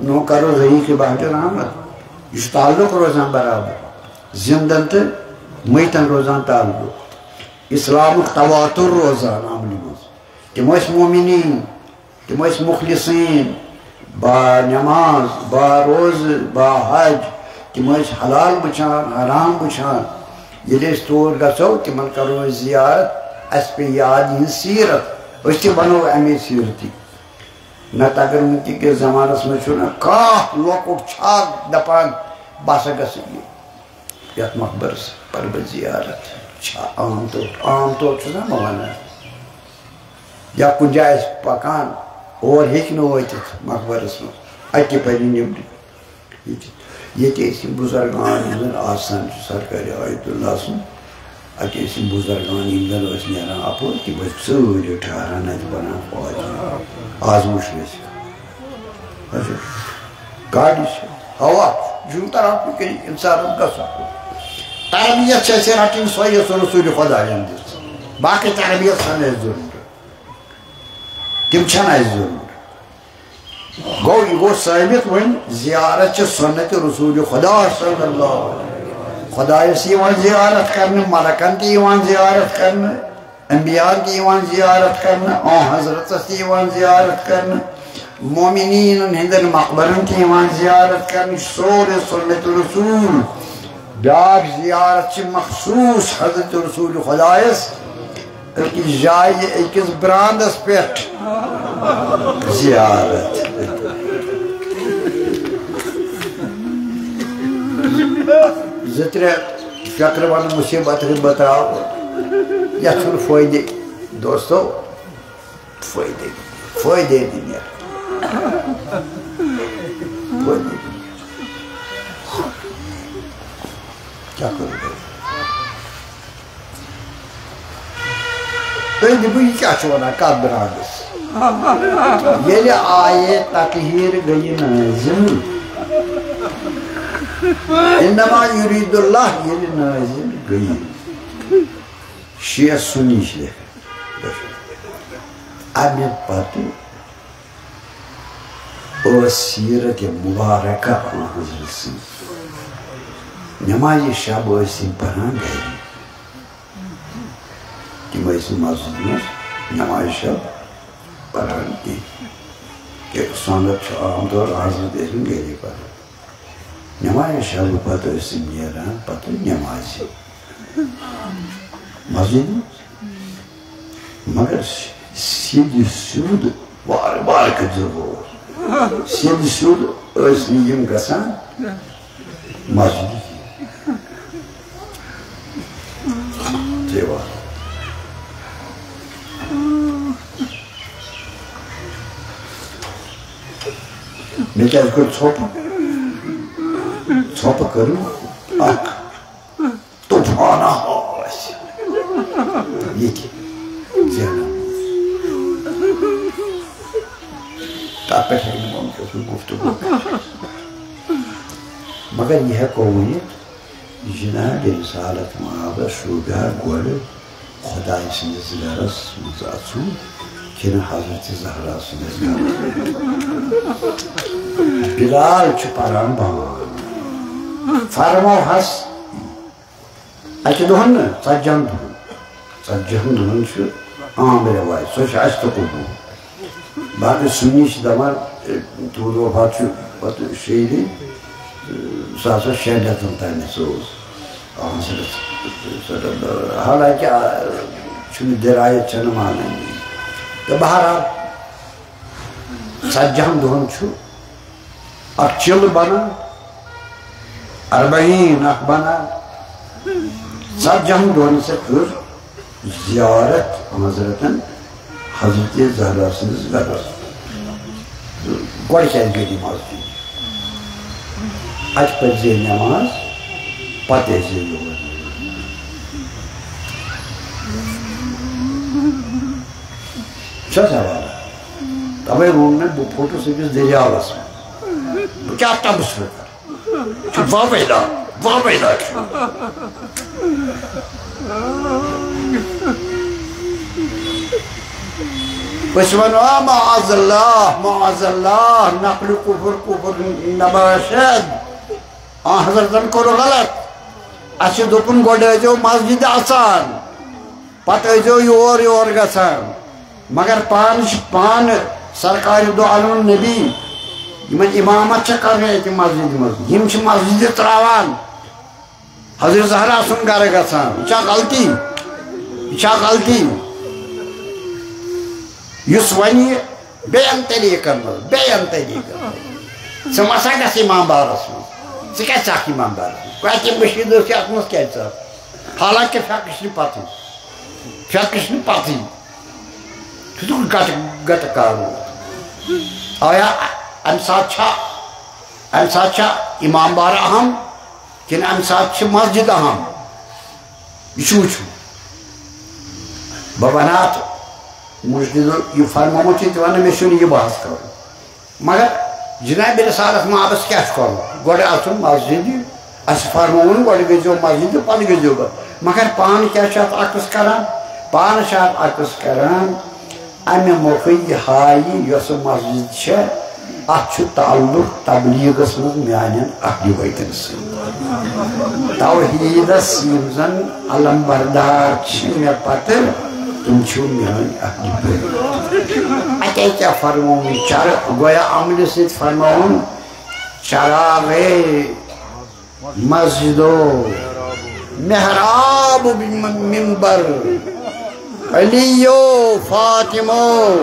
نو کرو رحیق بحر رحمت۔ یہِ چھُ تعلق روزان برابر زندن تہٕ میتن روزان تعلق۔ اسلامُک تواتر روزان عملہِ منٛز۔ تِم ٲسۍ مومنیٖن۔ تِم ٲسۍ مخلصیٖن، با نماز، با روزٕ، با حج۔ تِم ٲسۍ حلال وٕچھان، حرام وٕچھان۔ ییٚلہِ أسۍ تور گژھو، تِمن کرو أسۍ زیارت، اَسہِ پیٚیہِ یاد یِہنٛز سیٖرت، أسۍ تہِ بنو اَمے سیٖرتٕکۍ۔ نتہٕ اگر وٕنکہِ کِس زمانس منٛز چھُنہ کانٛہہ لۄکُٹ چھا دپان، "بہٕ ہسا گژھٕ یہِ۔" یتھ مقبرس پرٕ بہٕ زیارت۔ چھا عام طور، عام طور چھُس نہ بہٕ ونان، یا کُنہِ جایہِ آسہِ پکان، اور ہیٚکہِ نہٕ وٲتِتھ مقبرس منٛز، اَتہِ تہِ پرِ نیٚبرِ۔ ییٚتہِ، ییٚتہِ ٲسۍ یِم بُزرگان، یِم زن آسان چھِ سرکارِ آیت اللہ سُنٛد، اَتہِ ٲسۍ یِم بُزرگان، یِم زن ٲسۍ نیران اَپٲرۍ، تِم ٲسۍ سٲری ٹھہران اَتہِ بنان فوج۔ آز وٕچھ نہٕ أسۍ۔ اچھا، گاڑِ چھِ، ہوا چھُ، یہِ چھُنہٕ تران فِکرِ اِنسانَس گژھُن۔ تربیت چھِ اَسہِ رَٹٕنۍ سۄے، یۄس رسول خۄدایَن دِژ۔ باقٕے تربیت چھَنہٕ اَسہِ ضروٗرت۔ تِم چھَنہٕ اَسہِ ضروٗرت۔ گوٚو، یہِ گوٚو ثٲبت وۄنۍ، زیارت چھِ سُنت رسول خدا صلی اللہ علیہ وسلم۔ خۄدایَس یِوان زیارت کرنہٕ، ملکن تہِ یِوان زیارت کرنہٕ۔ انبیاء تہِ یِوان زیارت کرنہٕ، آن حضرتس تہِ یِوان زیارت کرنہٕ، مومنیٖنن ہٕنٛدٮ۪ن مقبرن تہِ یِوان زیارت کرنہٕ، یہِ چھُ سورُے سُنت رسول۔ بیٛاکھ زیارت چھِ مخصوٗص حضرت رسول خۄدایس أکِس جایہِ، أکِس براندس پٮ۪ٹھ زیارت۔ زٕ ترٛےٚ چکر ونہٕ مصیبت رحمت آو، یتھ چھُنہٕ فٲیدٕ۔ دوستو، فٲیدٕ، فٲیدٕ نہٕ نیران۔ فٲیدٕ نہٕ نیران۔ کیٛاہ کرو تۄہہِ؟ تُہۍ دِپو، یہِ کیٛاہ چھُ ونان کتھ برانڈس؟ ییٚلہِ آیے تطہیر گٔیہِ نٲزِل، انما یرید اللہ ییٚلہِ نٲزِل گٔیہِ۔ شیعہ سنی چھِ لیکھان۔ امہِ پتہٕ ٲس سیرت مبارکہ آن حضرت سٕنٛز۔ نمازِ شب ٲسۍ یِم پران گرِ۔ تِم ٲسۍ نہٕ مسجد منٛز نمازِ شب پران کینٛہہ۔ کہِ سنت چھُ عام طور حضرت ٲسۍ نہٕ گرے پران۔ نمازِ شب پتہٕ ٲسۍ تِم نیران پتہٕ نمازِ مسجد منٛز۔ مگر سیٚدِ سیوٚد وارٕ وارٕ کٔرۍزیو غور۔ سیٚدِ سیوٚد ٲسۍ نہٕ یِم گژھان مسجدِ کِہیٖنۍ۔ ترٛےٚ وار۔ مےٚ کیٛازِ کٔر ژھۄپہٕ؟ ژھۄپہٕ کٔرٕم اکھ۔ طوفانہ آسہِ ییٚتہِ ذہنن منٛز۔ تَتھ پٮ۪ٹھ ہیٚکہِ نہٕ مُمکِن سُہ گُفتگو کٔرِتھ۔ مگر یہِ ہٮ۪کو ؤنِتھ، جناب رسالت مآبس شوٗبیا گۄڈٕ خۄداے سٕنٛدِس گرس منٛز اَژُن کِنہٕ حضرت زہرا سٕنٛدِس گرس منٛز؟ بلال چھُ پران بانگ۔ فرموہس، اَکہِ دۄہَن نہٕ، ژتجی ہَن دۄہَن۔ ژتجی ہَن دۄہَن چھُ عام رٮ۪واج، سۄ چھِ اَسہِ تہِ قبوٗل۔ باقٕے سُنی چھِ دَپان، اے، تُہُنٛد وفات چھُ پَتہٕ شیٚیہِ رٮ۪تۍ، اے، سُہ ہسا شیٚن رٮ۪تَن تام سُہ اوس۔ اَہَن سا، حالانکہِ، آ، چھُنہٕ دِرایت چھَنہٕ مانان۔ تہٕ بہرحال، ژتجی ہَن دۄہَن چھُ اکھ چِلہٕ بنان، اربعین اکھ بنان۔ ژتجی ہَن دۄہن سۭتۍ کٔر زیارت حضرتن، حضرت زہرا سٕنٛدِس گرس۔ گۄڈٕ کیٛازِ گٔے نہٕ مسجد؟ اتہِ پٔرۍ زِ نماز، پتہٕ ٲسۍ زِ یور۔ چھا سوال؟ توے ووٚن مےٚ، بہٕ پھوٚٹُس أکِس دٔریاوَس منٛز۔ بہٕ کیٛاہ تَبہٕ سۭتۍ کَرٕ؟ چھُ وَوَے لا، وَوَے لا چھُ۔ أسۍ وَنو، آ، معاذ اللہ، معاذ اللہ، نقل کفر، کفر نباشد۔ آ، حضرتن کوٚر غلط۔ اَسہِ چھُ دوٚپُن، گۄڈٕ ٲسۍزیو مسجدِ اَژان۔ پتہٕ ٲسۍزیو یور یور گژھان، مگر پانہٕ چھِ، پانہٕ سرکارِ دو عالم نبی، یِمن امامت چھےٚ کرٕنۍ اَتہِ مسجدِ منٛز، یِم چھِ مسجدِ ترٛاوان، حضرت زہرا سُنٛد گرٕ گژھان۔ یہِ چھا غلطی؟ یہِ چھا غلطی؟ یُس وَنہِ یہِ بیٚین طریٖقن منٛز، بیٚین طریٖقن منٛز۔ ژٕ ما سا گژھ امام بارس منٛز؟ ژٕ کیٛازِ ژٕ اکھ امام بارس منٛز؟ کتہِ مٔشیٖد ٲس یتھ منٛز کیٛازِ ژٕ؟ حالانکہِ فقہٕ چھنہٕ پتہٕ، فقہٕ چھنہٕ پتہٕ۔ ژٕ چھُکھ گٹہٕ، گٹہٕ کارو۔ آیا امہِ ساتہٕ چھا، امہِ ساتہٕ چھا امام بار اہم کِنہٕ امہِ ساتہٕ چھِ مسجد اہم؟ یہِ چھُ وٕچھُن۔ بہٕ وَنہٕ اَتھ مُجدِدُن، یہِ فرمومُت چھُ تہِ وَنہٕ، مےٚ چھُنہٕ یہِ بحث کَرُن۔ مگر جناب رسالت مابس کیٛاہ چھُ کَرُن؟ گۄڈٕ اَژُن مسجدِ، اَسہِ فرمووُن گۄڈٕ گٔژھۍزیو مسجدِ، پَتہٕ گٔژھۍزیو گَرٕ۔ مگر پانہٕ کیٛاہ چھُ اَتھ عکس کَران؟ پانہٕ چھُ اَتھ عکس کَران اَمہِ مۄکھٕ یہِ ہایہِ یۄسہٕ مسجد چھےٚ، اَتھ چھُ تعلق تبلیغس منٛز میانٮ۪ن اہلِ بیتن سۭتۍ۔ توحیدس یِم زن علم بردار چھِ مےٚ پتہٕ، تِم چھِو میٲنۍ اہلِ بیت۔ اتے کیٛاہ فرمووُن؟ چر-، گویا عملہِ سۭتۍ فرمووُن، چراغے مسجدو محراب و ممبر، علیو فاطمو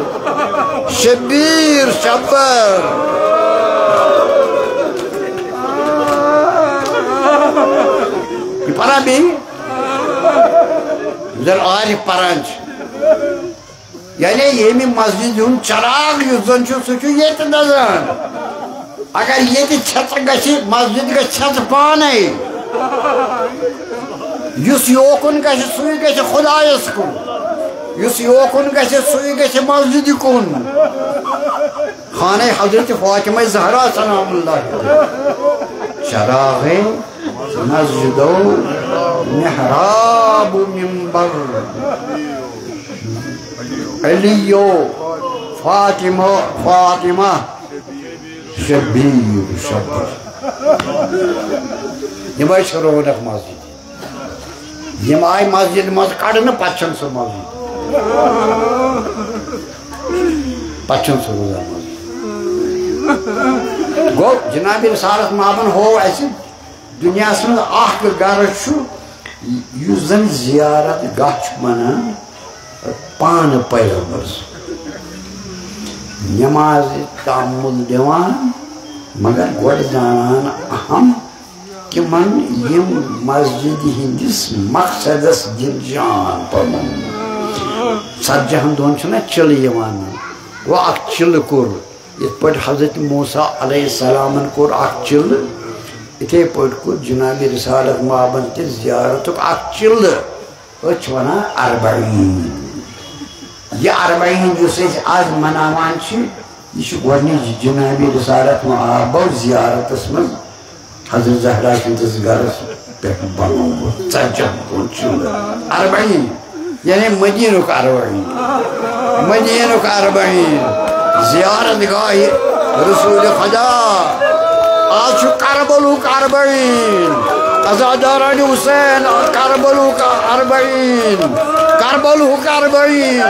شبیر شبر۔ یہِ پران بیٚیہِ؟ زن عارف پران چھِ۔ یعنی ییٚمہِ مسجد ہُنٛد چراغ یُس زن چھُ، سُہ چھُ ییٚتہِ نظران۔ اگر ییٚتہِ ژھٮ۪ژٕ گژھِ، مسجد گژھِ ژھٮ۪ژٕ پانے۔ یُس یوکُن گژھِ، سُے گژھِ خدایس کُن۔ یُس یوکُن گژھِ، سُے گژھِ مسجدِ کُن۔ خانہ حضرت فاطمہ زہرا سلام اللہ علیہا۔ چراغ مسجدو محراب و ممبر، علیو فاطمہ، فاطمہ، شبیر، شبیر۔ یِمے چھِ رونق مسجد۔ یِم آیہِ مسجد منٛز کڑنہٕ، پتہٕ چھَنہٕ سۄ مسجد۔ پتہٕ چھَنہٕ سۄ روزان مسجد۔ گوٚو، جناب رسالت مابن ہوو اَسہِ دُنیاہَس منٛز اَکھ گَرٕ چھُ، یُس زَن زیارت گاہ چھُ وَنان پانہٕ پیغمبر سُنٛد۔ نٮ۪مازِ تامُل دِوان، مگر گۄڈٕ زانان اَہَم تِمَن یِم مسجدِ ہِنٛدِس مقصدَس دِن جان پَنُن۔ ژتجی ہَن دۄہَن چھُنہ چِلہٕ یِوان، گوٚو اَکھ چِلہٕ کوٚر۔ یِتھ پٲٹھۍ حضرت موسیٰ علیہ السلامن کوٚر اکھ چِلہٕ، یِتھے پٲٹھۍ کوٚر جناب رسالت مابن تہِ زیارتُک اکھ چِلہٕ۔ أسۍ چھِ وَنان اربعین۔ یہِ اربعین یُس أسۍ آز مناوان چھِ، یہِ چھُ گۄڈٕنِچ جناب رسالت مابو زیارتس منٛز حضرت زہرا سٕنٛدِس گرس پٮ۪ٹھ بنوومُت۔ ژتجی ہن دۄہن چھُ اربعین، یعنی مدینُک اربعین۔ مدینُک اربعین، زیارت گاہ رسول خدا۔ آز چھُ کربلُک اربعین، عزاداران حسین، کربلُک اربعین، کربلُک اربعین۔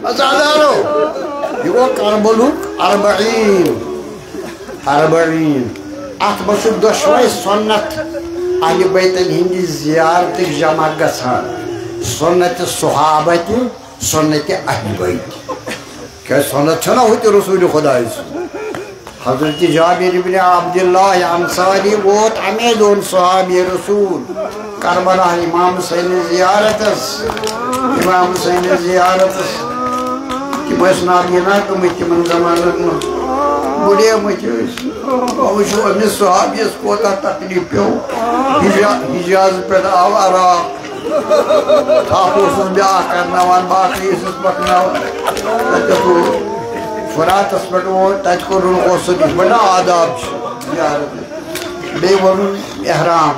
عزادارو، یہِ گوٚو کربلُک اربعین۔ اربعین۔ اتھ منٛز چھُ دۄشوے سنت اہل بیتن ہٕنٛدِ زیارتٕکۍ جمع گژھان۔ سنت صحابہ تہِ، سنت اہل بیت تہِ۔ کیٛازِ سنت چھَنہ ہُتہِ رسول خدایہِ سُنٛد۔ حضرت جابر ابن عبداللہ انصاری ووت امے دۄہن صحابی رسول کربلا امام حسین زیارتس۔ امام حسین زیارتس۔ تِم ٲسۍ نابینا گٔمٕتۍ تِمن زمانن منٛز۔ بُڈیمٕتۍ ٲسۍ۔ وۄنۍ وٕچھِو أمِس صحابیس کوتاہ تکلیف پیوٚو۔ حجا-، حجاز پٮ۪ٹھ آو عراق۔ تھپھ اوسُس بیٛاکھ کرناوان، باقٕے ٲسِس پکناوان۔ تتہِ اوس فراتس پٮ۪ٹھ ووت، تتہِ کوٚرُن غسل، یِتھ پٲٹھۍ آداب چھِ زیارت۔ بیٚیہِ ووٚنُن احرام،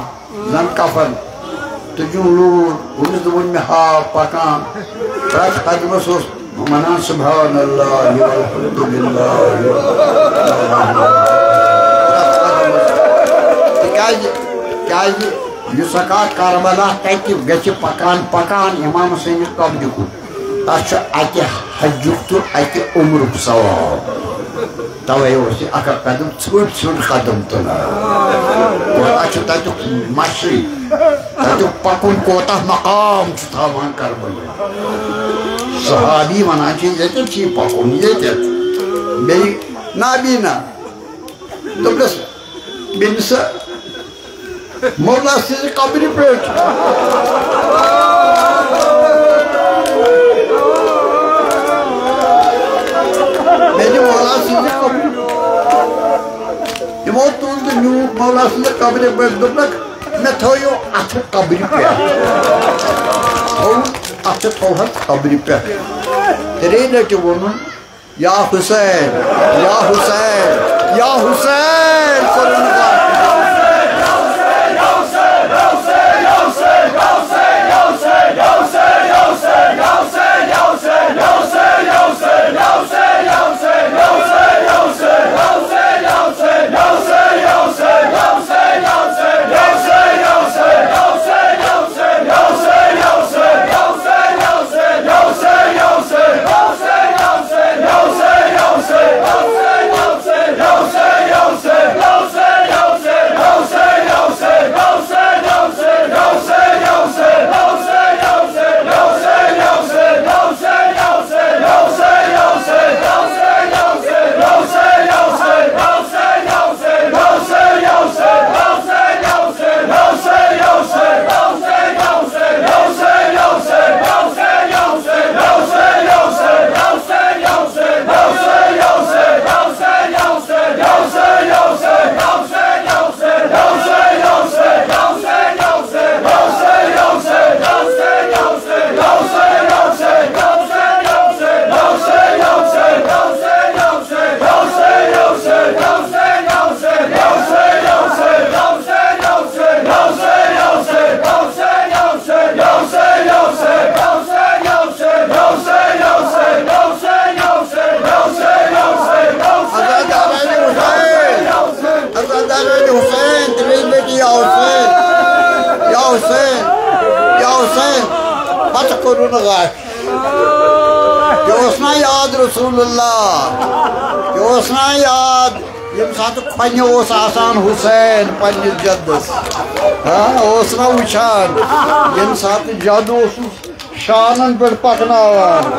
زن کفن، تُجُن لوٗر، ہُمِس دوٚپُن مےٚ ہاو پکان۔ پرٛٮ۪تھ قدمس اوس وَنان سبحان اللہ والحمد للہ۔ تِکیٛازِ، کیٛازِ یُس ہسا کربلا تَتہِ گژھِ پکان پکان امام حسینس قبرِ کُن، تَس چھُ اَتہِ حجُک تہٕ اَتہِ عمرُک ثواب۔ اوے اوس یہِ اکھ اکھ قدم ژھیوٚٹ ژھیوٚٹ قدم تُلان۔ اور اَسہِ چھُ تَتیُک مَشرِ، تَتیُک پَکُن کوتاہ مقام چھُ تھاوان کربلا۔ صحابی وَنان چھِ، ییٚتٮ۪تھ چھُ یہِ پَکُن، ییٚتٮ۪تھ۔ بیٚیہِ نابینا۔ دوٚپنَس، بیٚنہِ سا، مولا سٕنٛزِ قبرِ پٮ۪ٹھ۔ مےٚ دِ مولا سٕنٛزِ قبرِ۔ یِمو تُل تہٕ نیوٗکھ مولا سٕنٛزِ قبرِ پٮ۪ٹھ، دوٚپنَکھ، "مےٚ تھٲیِو اَتھٕ قبرِ پٮ۪ٹھ۔" تھوٚو اَتھٕ، تھوٚو حظ قبرِ پٮ۪ٹھ۔ ترٛیٚیہِ لَٹہِ ووٚنُن، یا حسین، یا حسین، یا حسین، کوٚرُن۔ عزاداران حسین، عزاداران حسین، ترٛیٚیہِ لٹہِ یا حسین، یا حسین، یا حسین، پتہٕ کوٚرُن غش۔ یہِ اوس نا یاد رسول اللہ؟ یہِ اوس نا یاد ییٚمہِ ساتہٕ کھۄنہِ اوس آسان حسین پننِس جدس؟ ہاں، اوس نا وٕچھان ییٚمہِ ساتہٕ جد اوسُس شانن پٮ۪ٹھ پکناوان؟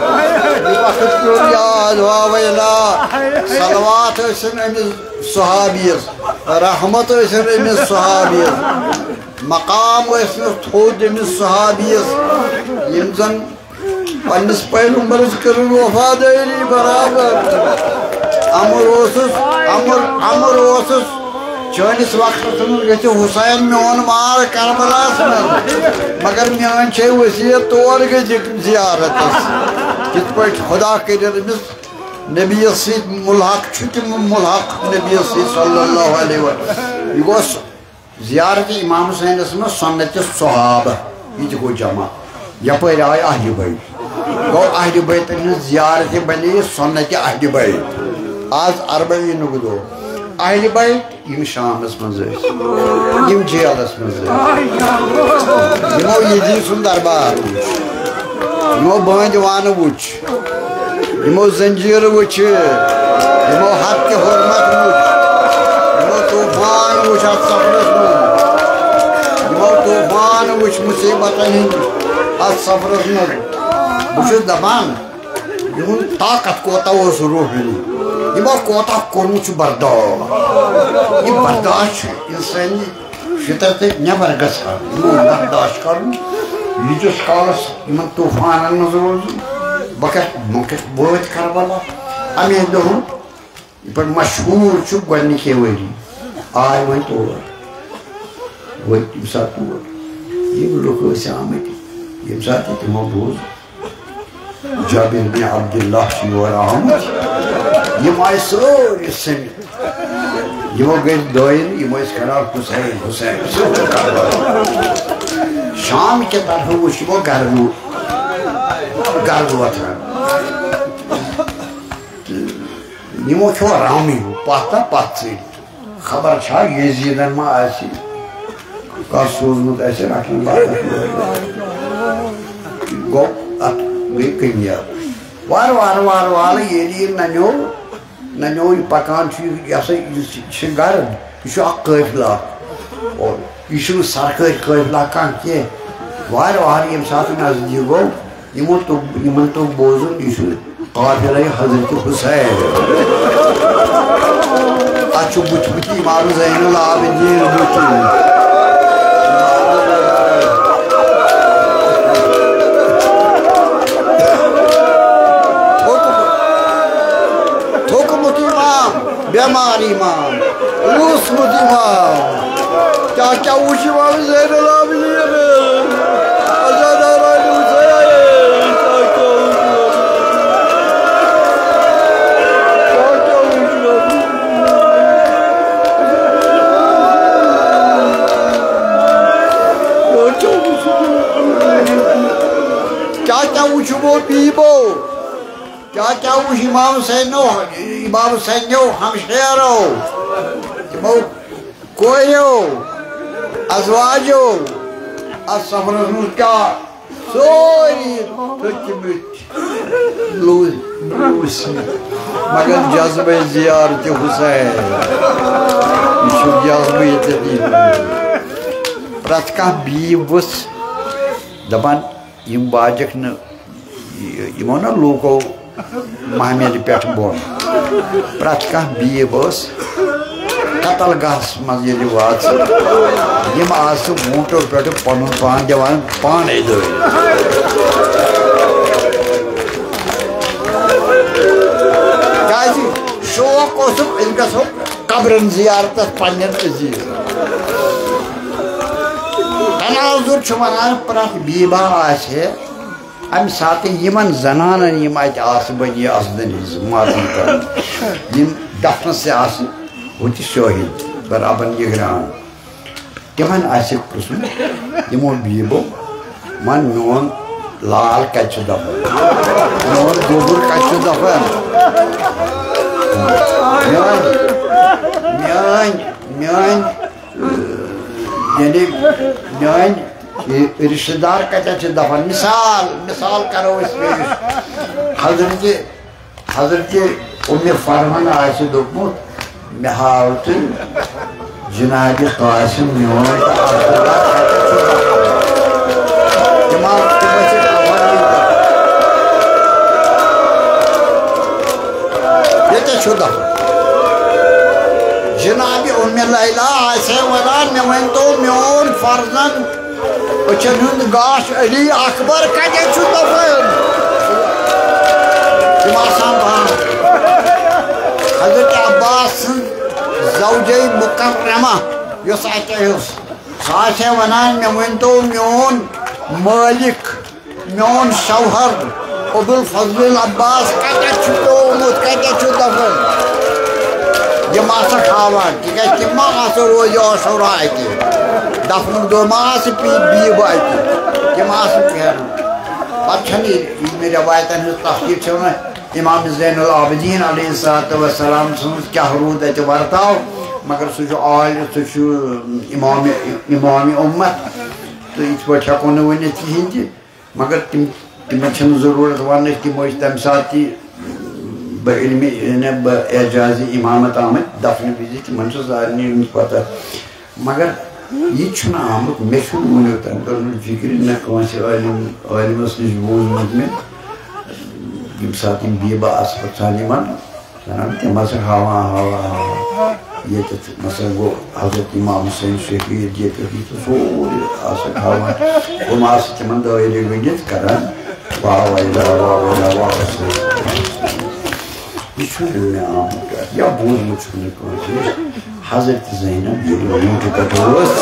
یہِ وقت پیوٚو یاد، واہ ویلا۔ صلوات ٲسِن أمِس صحابیس، رحمت ٲسِن أمِس صحابیس، مقام ٲسِنس تھوٚد أمِس صحابیس، یِم زن پننِس پیغمبرس کٔرٕن وفادٲری برابر۔ امر اوسُس، امر، امر اوسُس، چٲنِس وقتس منٛز گژھِ حسین میون مال کربلاہس منٛز، مگر میٲنۍ چھے وصیت تور گٔژھِکھ زیارتس۔ یِتھ پٲٹھۍ خدا کٔرِن أمِس نبیَس سۭتۍ ملحق چھُ، تِم ملحق نبیَس سۭتۍ صلی اللہ علیہ وسلم۔ یہِ گوٚو زیارت امام حسینس منٛز سنت صحابہ، یہِ تہِ گوٚو جمع۔ یپٲرۍ آے اہلِ بیت، گوٚو اہلِ بیتن ہٕنٛز زیارت بنے سنت اہلِ بیت۔ آز اربعینُک دۄہ۔ اہلِ بیت یِم شامس منٛز ٲسۍ، یِم جیلس منٛز ٲسۍ، یِمو یزید سُنٛد دربار وُچھ، یِمو بٲنٛدِ وانہٕ وُچھ، یِمو زنجیٖرٕ وٕچھِ، یِمو حد کہِ حرمت وٕچھ، یِمو طوفان وٕچھ اَتھ سفرس منٛز، یِمو طوفان وٕچھ مُصیٖبتن ہٕنٛدۍ اَتھ سفرس منٛز۔ بہٕ چھُس دَپان، یِہُنٛد طاقت کوتاہ اوس روحٲنی، یِمو کوتاہ کوٚرمُت چھُ برداشت۔ یہِ برداشت چھُ اِنسٲنی فطرت نٮ۪بر گژھان، یِمو برداشت کرُن، ییٖتِس کالس یِمن طوفانن منٛز روزُن۔ بہٕ کتھ، بہٕ کتھ وٲتۍ کربلا۔ امی دۄہن یہِ پٮ۪ٹھ مشہوٗر چھُ گۄڈنِکے ؤری آے وۄنۍ تور، وٲتۍ تَمہِ ساتہٕ تور۔ یِم لُکھ ٲسۍ آمٕتۍ، ییٚمہِ ساتہٕ تِمو بوٗز، جابر بن عبداللہ چھُ یور آمُت۔ یِم آیہِ سٲری سٔمِتھ۔ یِمو گٔے دٲیِل، یِم ٲسۍ کران حسین، حسین، حسین۔ شام کہِ طرفہٕ وُچھ یِمو گرٕ وو-، گرٕ ووتھان۔ تہٕ یِمو کھیوٚو رامٕے ہیوٗ، پتھ تہٕ پتھ ژٔلۍ۔ خبر چھا یزیدن ما آسہِ کانٛہہ سوٗزمُت اَسہِ رٹنہٕ باپتھ؟ گوٚو، اتھ گٔے کٲمیاب۔ وارٕ وارٕ، وارٕ وارٕ ییٚلہِ یہِ ننیوو، نہ، نوٚو یہِ پکان چھُ، یہِ، یہِ ہسا، یہِ چھُ، یہِ چھُ گرد، یہِ چھُ اکھ قٲفلہٕ اکھ۔ اور یہِ چھُنہٕ سرکٲرۍ قٲفلہٕ کانٛہہ کینٛہہ۔ وارٕ وارٕ ییٚمہِ ساتہٕ نزدیٖک گوٚو، یِمو توٚگ، یِمن توٚگ بوزُن، یہِ چھُ قافلے حضرت حسین۔ اتھ چھُ بُتھِ بُتھِ امام زین العابدین بُتھِ۔ تھوٚکمُت امام، بٮ۪مار امام، لوٗسمُت امام۔ کیٛاہ کیٛاہ وُچھ امام زین العابدین؟ عزادار علی حسین، کیٛاہ کیٛاہ وُچھ؟ کیٛاہ کیٛاہ وُچھ؟ کیٛاہ کیٛاہ وُچھ؟ کیٛاہ کیٛاہ وُچھمو بیٖبو؟ کیٛاہ کیٛاہ وُچھ امام حسینو، امام حسینو ہمشیرو، تِمو کوریو، ازواجو، اتھ سفرس منٛز کیٛاہ سٲری تھٔکۍ مٕتۍ لوٗ-، لوٗسۍ، مگر جذبے زیارت حسین، یہِ چھُ جذبہٕ ییٚتٮ۪تھ یہِ۔ پرٛٮ۪تھ کانٛہہ بیٖب ؤژھ دپان، یِم واجکھ نہٕ، یہِ، یِمو نہ لوٗکو محملہِ پٮ۪ٹھ بۄن۔ پرٛٮ۪تھ کانٛہہ بیٖب ٲس قتل گاہس منٛز ییٚلہِ واژٕ، یِم آسہٕ ووٗنٛٹو پٮ۪ٹھٕ پنُن پان دِوان پانے دٲرِتھ۔ کیٛازِ؟ شوق اوسُکھ، أسۍ گژھو قبرن زیارتس پننٮ۪ن عزیزن۔ تناظر چھُ ونان، پرٛٮ۪تھ بیٖبا آسہِ ہے، امہِ ساتہٕ یِمن زنانن یِم اتہِ آسہٕ بنی آسہٕ دٔلیٖل ماتم کران، یِم دفنس تہِ آسہٕ ہُتہِ شٲہِد ربن نگران، تِمن آسہِ پرٛژھمُت یِمو بیٖبو، ون میون لال کتہِ چھُ دفن؟ میون گوٚبُر کتہِ چھُ دفن؟ میٲنۍ، میٲنۍ، میٲنۍ، یعنی میٲنۍ رشتہٕ دار کتٮ۪ن چھِ دفن؟ مثال، مثال کرو أسۍ پیش۔ حضرت، حضرت ام فرحن آسہِ دوٚپمُت، مےٚ ہاو تہٕ جناب قاسم میون تہٕ عبداللہ کتٮ۪ن چھُ دفن؟ تِم آو، تِم ٲسۍ دفن۔ ییٚتہِ چھُ دفن۔ جناب ام لیلا آسہِ ہے ونان، مےٚ ؤنۍ تو میون فرزند أچھن ہُنٛد گاش علی اکبر کتٮ۪ن چھُ دفن؟ تِم آسان بہان۔ حضرت عباس سٕنٛز زوجے مکرمہ یۄس اتہِ ٲس، سۄ آسہِ ہے ونان، مےٚ ؤنۍ تو میون مٲلک، میون شوہر ابوالفضل العباس کتٮ۪تھ چھُ پیومُت، کتٮ۪تھ چھُ دفن؟ یِم آسکھ ہاوان، تِکیازِ تِم ما آسن روزِ عاشورا اتہِ، دفنُک دۄہ ما آسہِ پی-، بیٖب اتہِ، تِم آسن پھیران۔ پتہٕ چھنہٕ یہِ، یِم روایتن ہٕنٛز تفصیٖل چھِ ونان، امام زین العابدین علیہ الصلوۃ والسلام سٕنٛز کیٛاہ روٗد اتہِ ورتاو، مگر سُہ چھُ عالم، سُہ چھُ امام، امام امت، تہٕ یِتھ پٲٹھۍ ہٮ۪کو نہٕ ؤنِتھ کِہیٖنۍ تہِ۔ مگر تِم، تِمن چھنہٕ ضروٗرت وننٕچ، تِم ٲسۍ تمہِ ساتہٕ تہِ بہٕ علمِ، یعنی بہٕ اعجازِ امامت آمٕتۍ دفنہٕ وِزِ، تِمن چھُ سارنٕے ہٕنٛز پتہ۔ مگر یہِ تہِ چھُنہٕ آمُت، مےٚ چھُنہٕ وُنیُک تام توٚرمُت فِکرِ، نہ کٲنٛسہِ عٲلِم، عٲلِمس نِش بوٗزمُت مےٚ، ییٚمہِ ساتہٕ یِم بیبہ آسہٕ پرژھان یِمن، ونان، تِم ہسا ہاوان، ہاوان، ہاوان۔ ییٚتٮ۪تھ مثلاً گوٚو حضرت امام حسین شہید، ییٚتٮ۪تھ، ییٚتٮ۪تھ سورُے آسان ہاوان۔ تِم آسہٕ تِمن دٲیرٕ گٔنٛڈِتھ کران، واہ واہ، واہ واہ، واہ واہ، واہ واہ۔ یہِ چھُنہٕ مےٚ آمُت یا بوٗزمُت چھُنہٕ کٲنٛسہِ نِش۔ حضرت زینب ییٚلہِ ووٗنٛٹہِ پٮ۪ٹھ ؤژھ،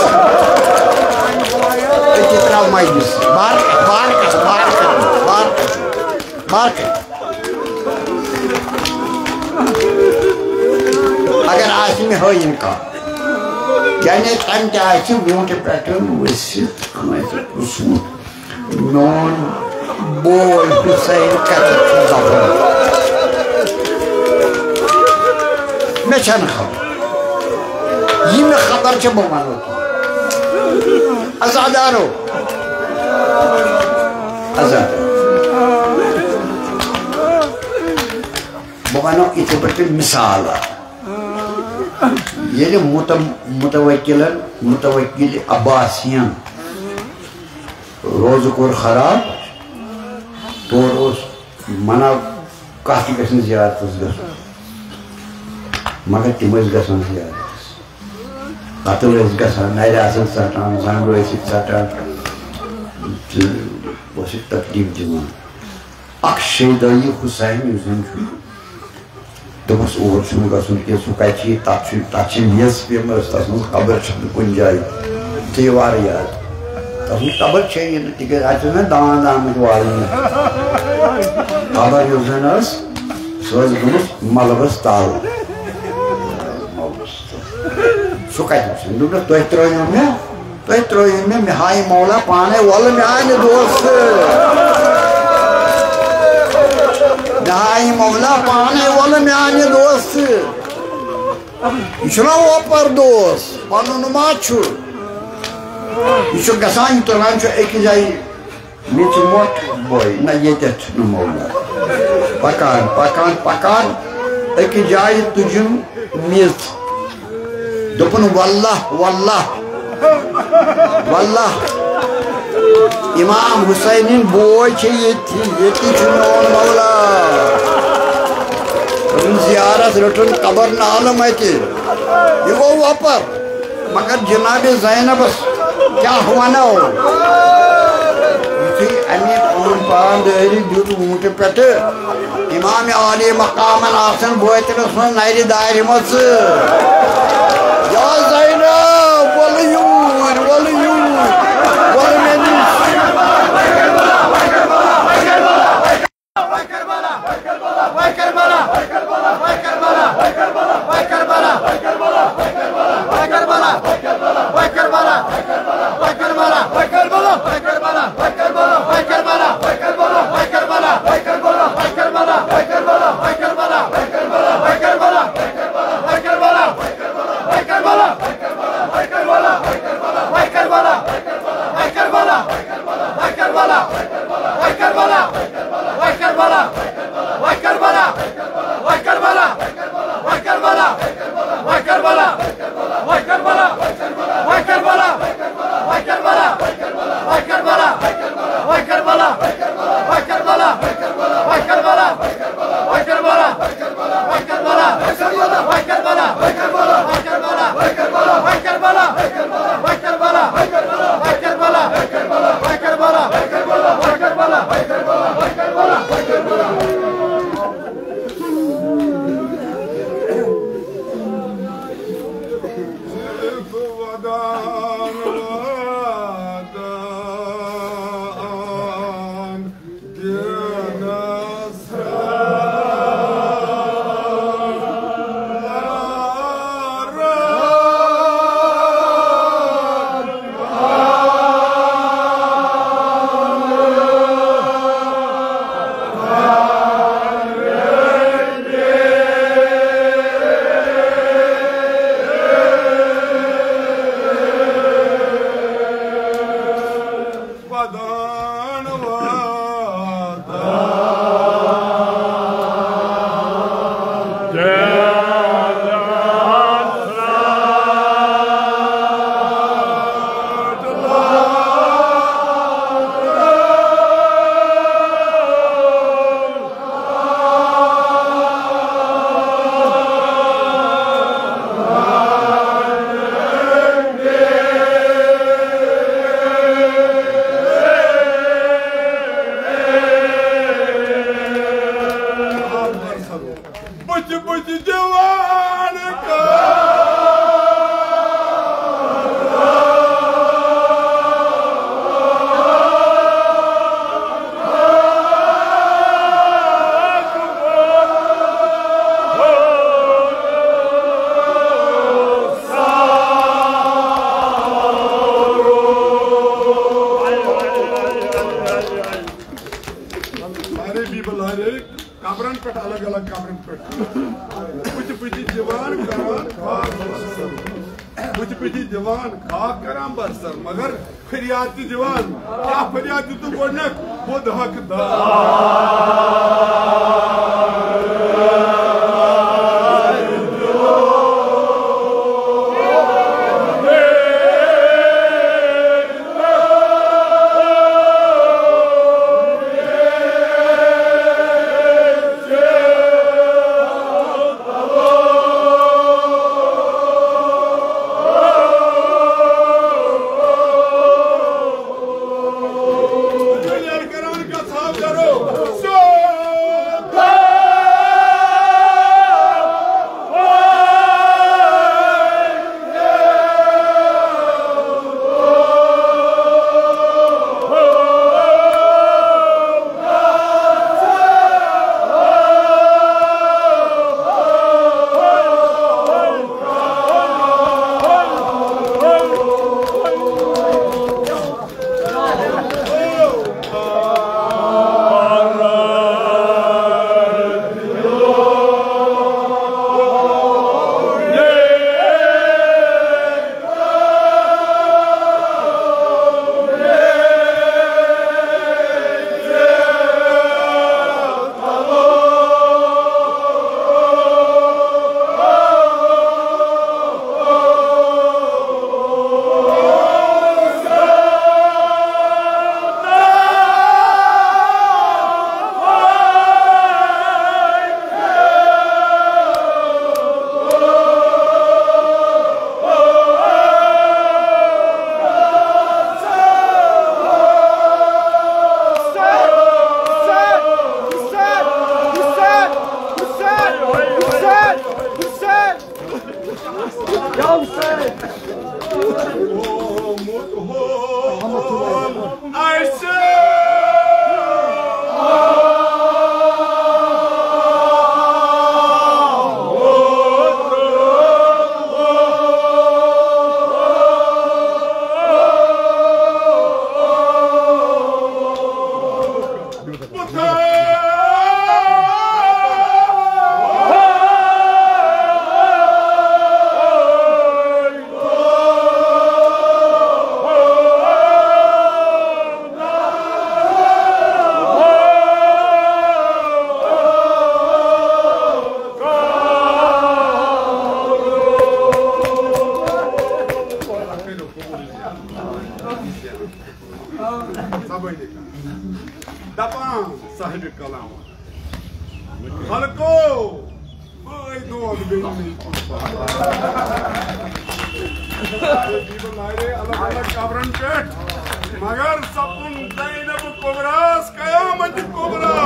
أتی ترٛاو مجلس۔ بار، بار کر، بار کر، بار کر، بار کر۔ اگر آسہِ مےٚ ہٲیِن کانٛہہ، یعنی تَمہِ تہِ آسہِ ووٗنٛٹہِ پٮ۪ٹھ ؤسِتھ کٲنٛسہِ پرٛژھمُت، میون بوے حسین کَتٮ۪تھ چھُ دفن؟ مےٚ چھَنہٕ خبر۔ یہِ مےٚ خبر چھےٚ، بہٕ وَنو تۄہہِ۔ عزادارو، عزادارو۔ بہٕ وَنو یِتھے پٲٹھۍ مثال اکھ۔ ییٚلہِ مُتم-، مُتوکِلن، مُتوکِل عباسین روزٕ کوٚر خراب، تورٕ اوس منع، کانٛہہ تہِ گژھِ نہٕ زیارتس گژھُن، مگر تِم ٲسۍ گژھان زیارتس۔ قتل ٲسۍ گژھان، نرِ آسان ژٹان، زنٛگہٕ ٲسِکھ ژٹان، تہٕ اوسُکھ تکلیف دِوان۔ اکھ شیدٲیی حسین یُس زن چھُ، دوٚپُس، اور چھُنہٕ گژھُن کینٛہہ، سُہ کتہِ چھُ یہِ؟ تتھ چھُ، تتھ چھِ میٚژ پیمٕژ، تتھ منٛز قبر چھَنہٕ کُنہِ جایہِ۔ ژےٚ یہِ وارٕ یاد۔ تتھ منٛز قبر چھے یہِ نہٕ، تِکیٛازِ اتھ چھِ آسان دان دانمٕتۍ والٕنۍ۔ قبر یۄس زن ٲس، سۄ ٲس گٔمٕژ ملبس تل۔ سُہ کتہِ وُچھن؟ دوٚپنس، تُہۍ ترٛٲیِو مےٚ، تُہۍ ترٛٲیِو مےٚ، مےٚ ہایہِ مولا پانے وۄلہٕ میانہِ دوستہٕ۔ مےٚ ہایہِ مولا پانے وۄلہٕ میانہِ دوستہٕ۔ یہِ چھُنہ وۄپر دوس، پنُن ما چھُ؟ یہِ چھُ گژھان، یہِ تُلان چھُ أکِس جایہِ میٚژِ مۄٹھ بۄے، نہ ییٚتٮ۪تھ چھُنہٕ مولا۔ پکان، پکان، پکان، أکِس جایہِ تُجِم میٚژ۔ دوٚپُن، واللہ، واللہ، واللہ، امام حسینٕنۍ بوے چھِ ییٚتھی، ییٚتی چھُ میون مولا۔ رٔٹٕن زیارت، رٔٹٕن قبر نالہٕ متہِ۔ یہِ گوٚو وۄپر۔ مگر جناب زینبس کیٛاہ ونو؟ یُتھُے امی پان پان دٲرِتھ دیُت ووٗنٛٹہِ پٮ۪ٹھٕ، امام عالی مقامن آسن بٲطنس منٛز نرِ دارِمژٕ۔ یا زینب، وَلہٕ یوٗرۍ، وَلہٕ یوٗرۍ، وَلہٕ مےٚ نِش۔ بُتھِ بُتھِ دِوان کر۔ سارے بیبل ہارے قبرن پٮ۪ٹھ، الگ الگ قبرن پٮ۪ٹھ۔ بُتھِ بُتھِ دِوان کران خاک برسر۔ بُتھِ بُتھِ دِوان خاک کران برسر، مگر فریاد تہِ دِوان۔ کیٛاہ فریاد دیُتُکھ گۄڈٕنٮ۪تھ؟ بُدھ حق دار۔ خلقو، بٲے دود گٔے مےٚ۔ بیٖبہٕ نارے الگ الگ قبرن پٮ۪ٹھ، مگر سپُن زینب کبریٰ ہس قیامت کبریٰ۔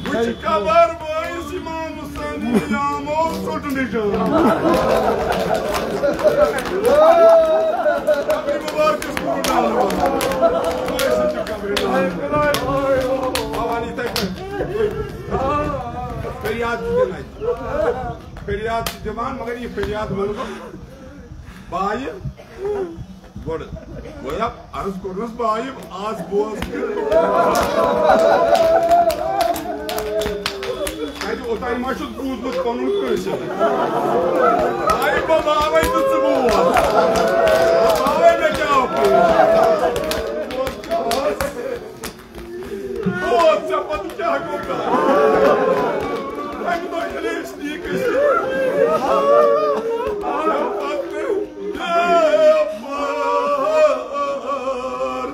وٕچھ قبر بٲیِس امام حسین نامو ژوٚٹ نِشان۔ قبرِ مُبارکس کوٚرُن نالہٕ۔ بٲیِس چھِ قبرِ نالہٕ۔ بابا، یِتھَے پٲٹھۍ۔ فریاد چھِ دِوان اَتہِ۔ فریاد چھِ دِوان، مگر یہِ فریاد وَنہٕ بہٕ بایہِ گۄڈٕ۔ گویا عرض کوٚرنَس بایہِ، آز بوز۔ کَتہِ اوٚتام ما چھُس بوٗزمُت پَنُن کٲنٛسہِ؟ بایہِ، بہٕ باوَے تہٕ ژٕ بوز۔ بہٕ باوَے، مےٚ کیٛاہ آو پیش؟ بوز، ژےٚ پتہٕ کیٛاہ گوٚو؟ اَمہِ دۄہ ییٚلہِ أسۍ نِکۍ ٲسۍ، اَمہِ پتہٕ پیوٚو بے پار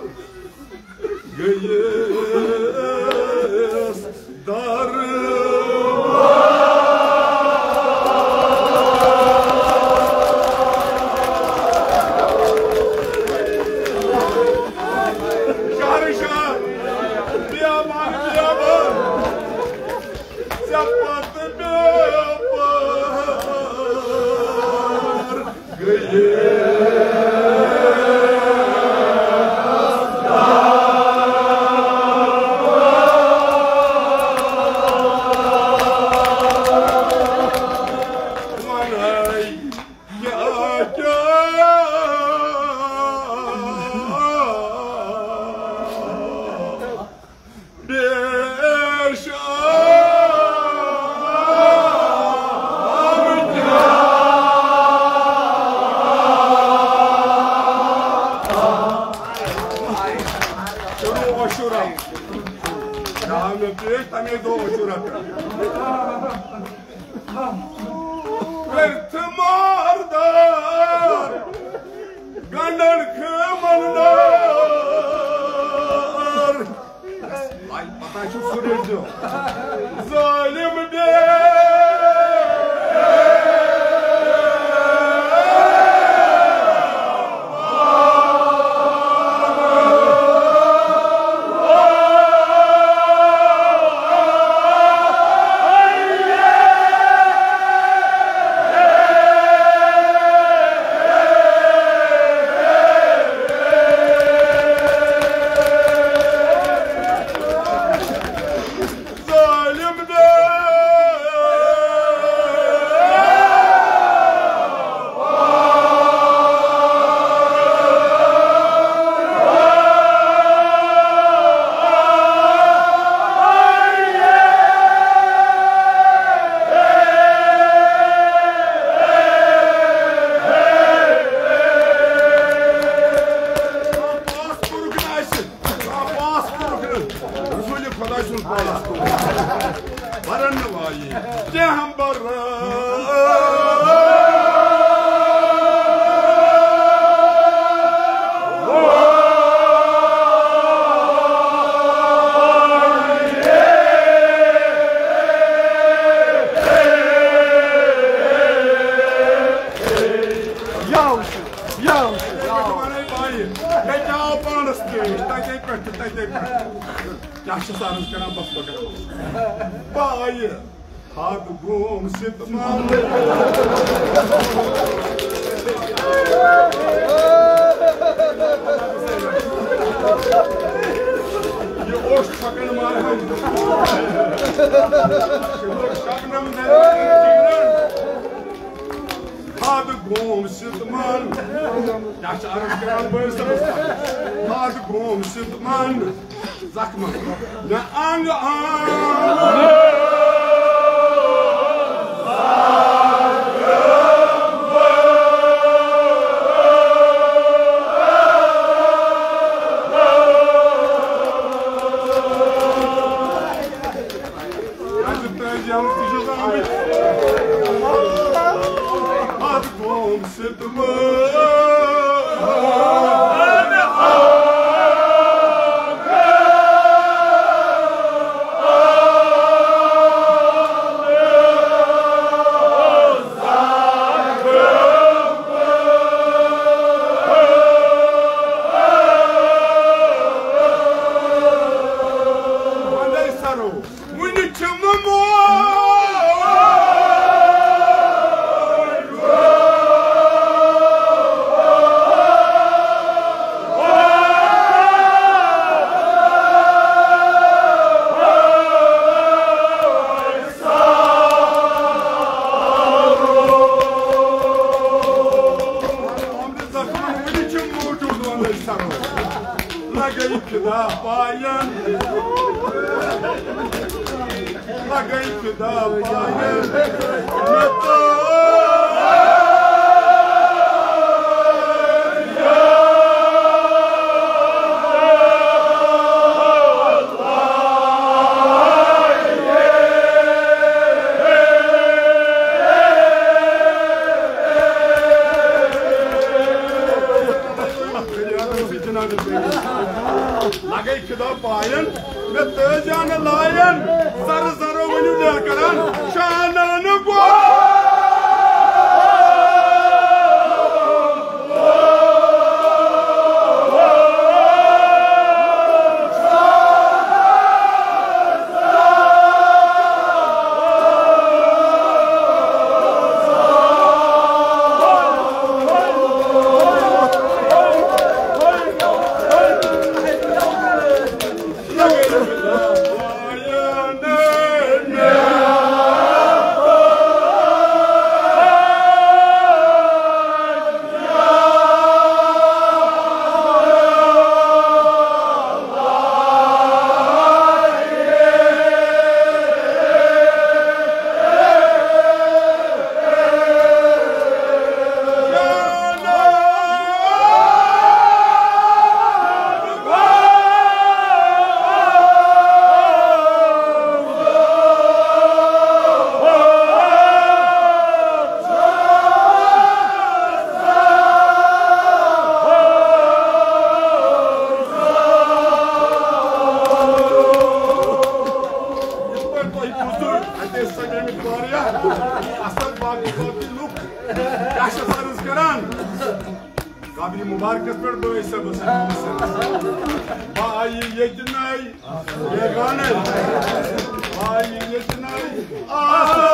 گٔیَس دربار۔ شہر شہر، بیابان بیابان، ژےٚ پتہٕ بیابان گٔیے۔ وَنَے کیٛاہ کیٛاہ پیش آمد۔ شروع عاشورہ۔ ناو مےٚ پیش تَمے دۄہ عاشورہ پٮ۪ٹھ۔ پرتھ ماردار گنڈن خیمن دار۔ آے پتہ چھُ سُہ رٔٹۍ زیو۔ ظٲلِم بے ظٲلِم دے۔ پاس کوٚرُکھ نہٕ اَسہِ، کانٛہہ پاس کوٚرُکھ نہٕ۔ رسول خدا سُنٛد پاس کوٚرُکھ۔ برن نہٕ والی۔ کینٛہہ برن۔ یاو چھُ، یاو چھُ۔ مےٚ کیٛاہ آو پانَس پیش؟ تَتے پٮ۪ٹھ تہٕ تَتے پٮ۪ٹھ۔ کیٛاہ چھُس عرض کران؟ بس پکان۔ بایہِ، حد گوم ستمان۔ یہِ اوٚش چھۄکان مارہَن۔ شبنم زنجیرن۔ حد گوم ستمان۔ کیٛاہ چھِ عرض کران بٲیِس صٲبَس؟ حد گوم ستمان۔ زخمن۔ نہ انگ انگ۔ اَتھ قوم ستمان۔ وُنہِ چھِ مےٚ موج۔ لگے فدا پاین، لگے فدا پاین۔ مےٚ تہٕ لگے فدا پاین، مےٚ تہٕ جانہٕ لایَن، زَرٕ زَرو ؤنِو لیکھان، شانہٕ نہٕ گوٚو۔ یِتھ پٲٹھۍ تۄہہِ بوٗزُو، اَتہِ ٲسۍ سَمیمٕتۍ واریاہ اَصٕل باقٕے باقٕے لُکھ۔ کیٛاہ چھِ اَسہِ عرض کَران؟ قبرِ مُبارکَس پٮ۪ٹھ بٲے صٲبَس سۭتۍ۔ بہٕ آیہِ ییٚتہِ نَے، بیگانَے۔ بہٕ آیہِ ییٚتہِ نَے۔ آہا!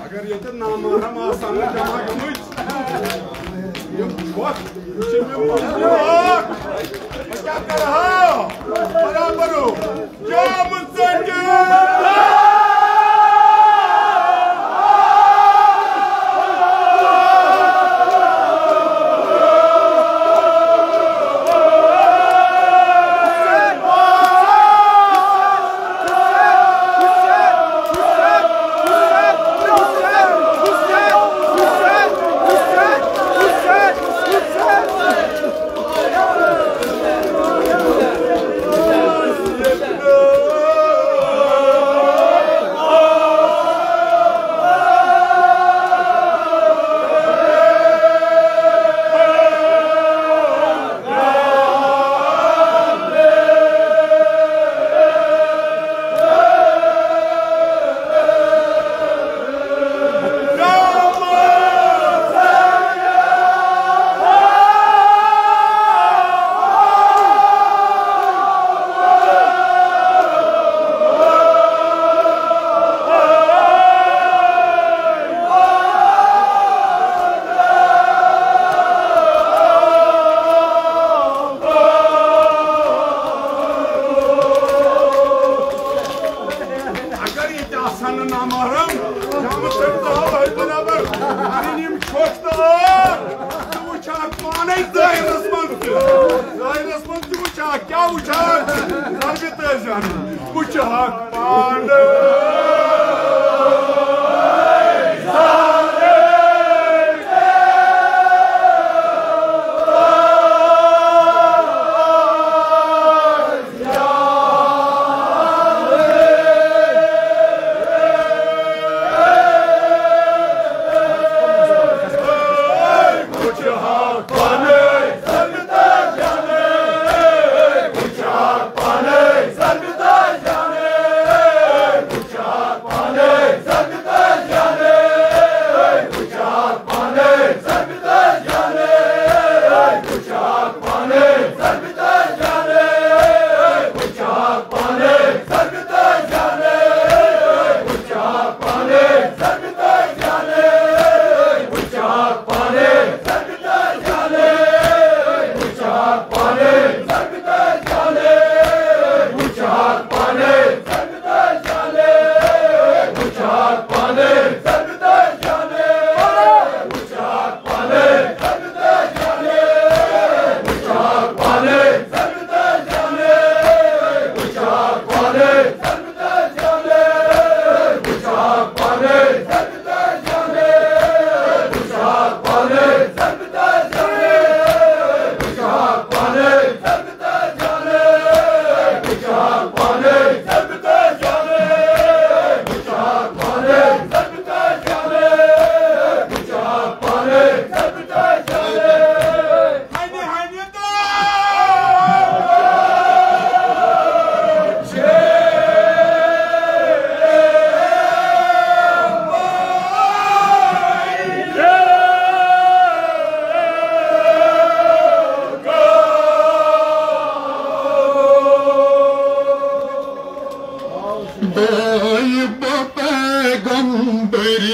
اگر ییٚتہِ نامحرم آسہٕ ہن نہٕ جمع گٔمٕتۍ، یِم چھۄکھ، یہِ چھِ مےٚ مُلکُک۔ بہٕ کیٛاہ کرٕ ہا؟ برابر ہو۔ جام ژٔٹِتھ۔ اگر ییٚتہِ آسہٕ ہن نہٕ نامحرم، جامہٕ ژٔٹۍ تہٕ ہاوہے برابر۔ اگر یِم چھۄکھ تہٕ ٲر، ژٕ وٕچھکھ پانے ظٲہرس منٛز تہِ۔ ظٲہرس منٛز تہِ وٕچھکھ، کیٛاہ وٕچھکھ؟ ضربِ تٲج زن وٕچھکھ پانے۔ طیبہ پیغمبری۔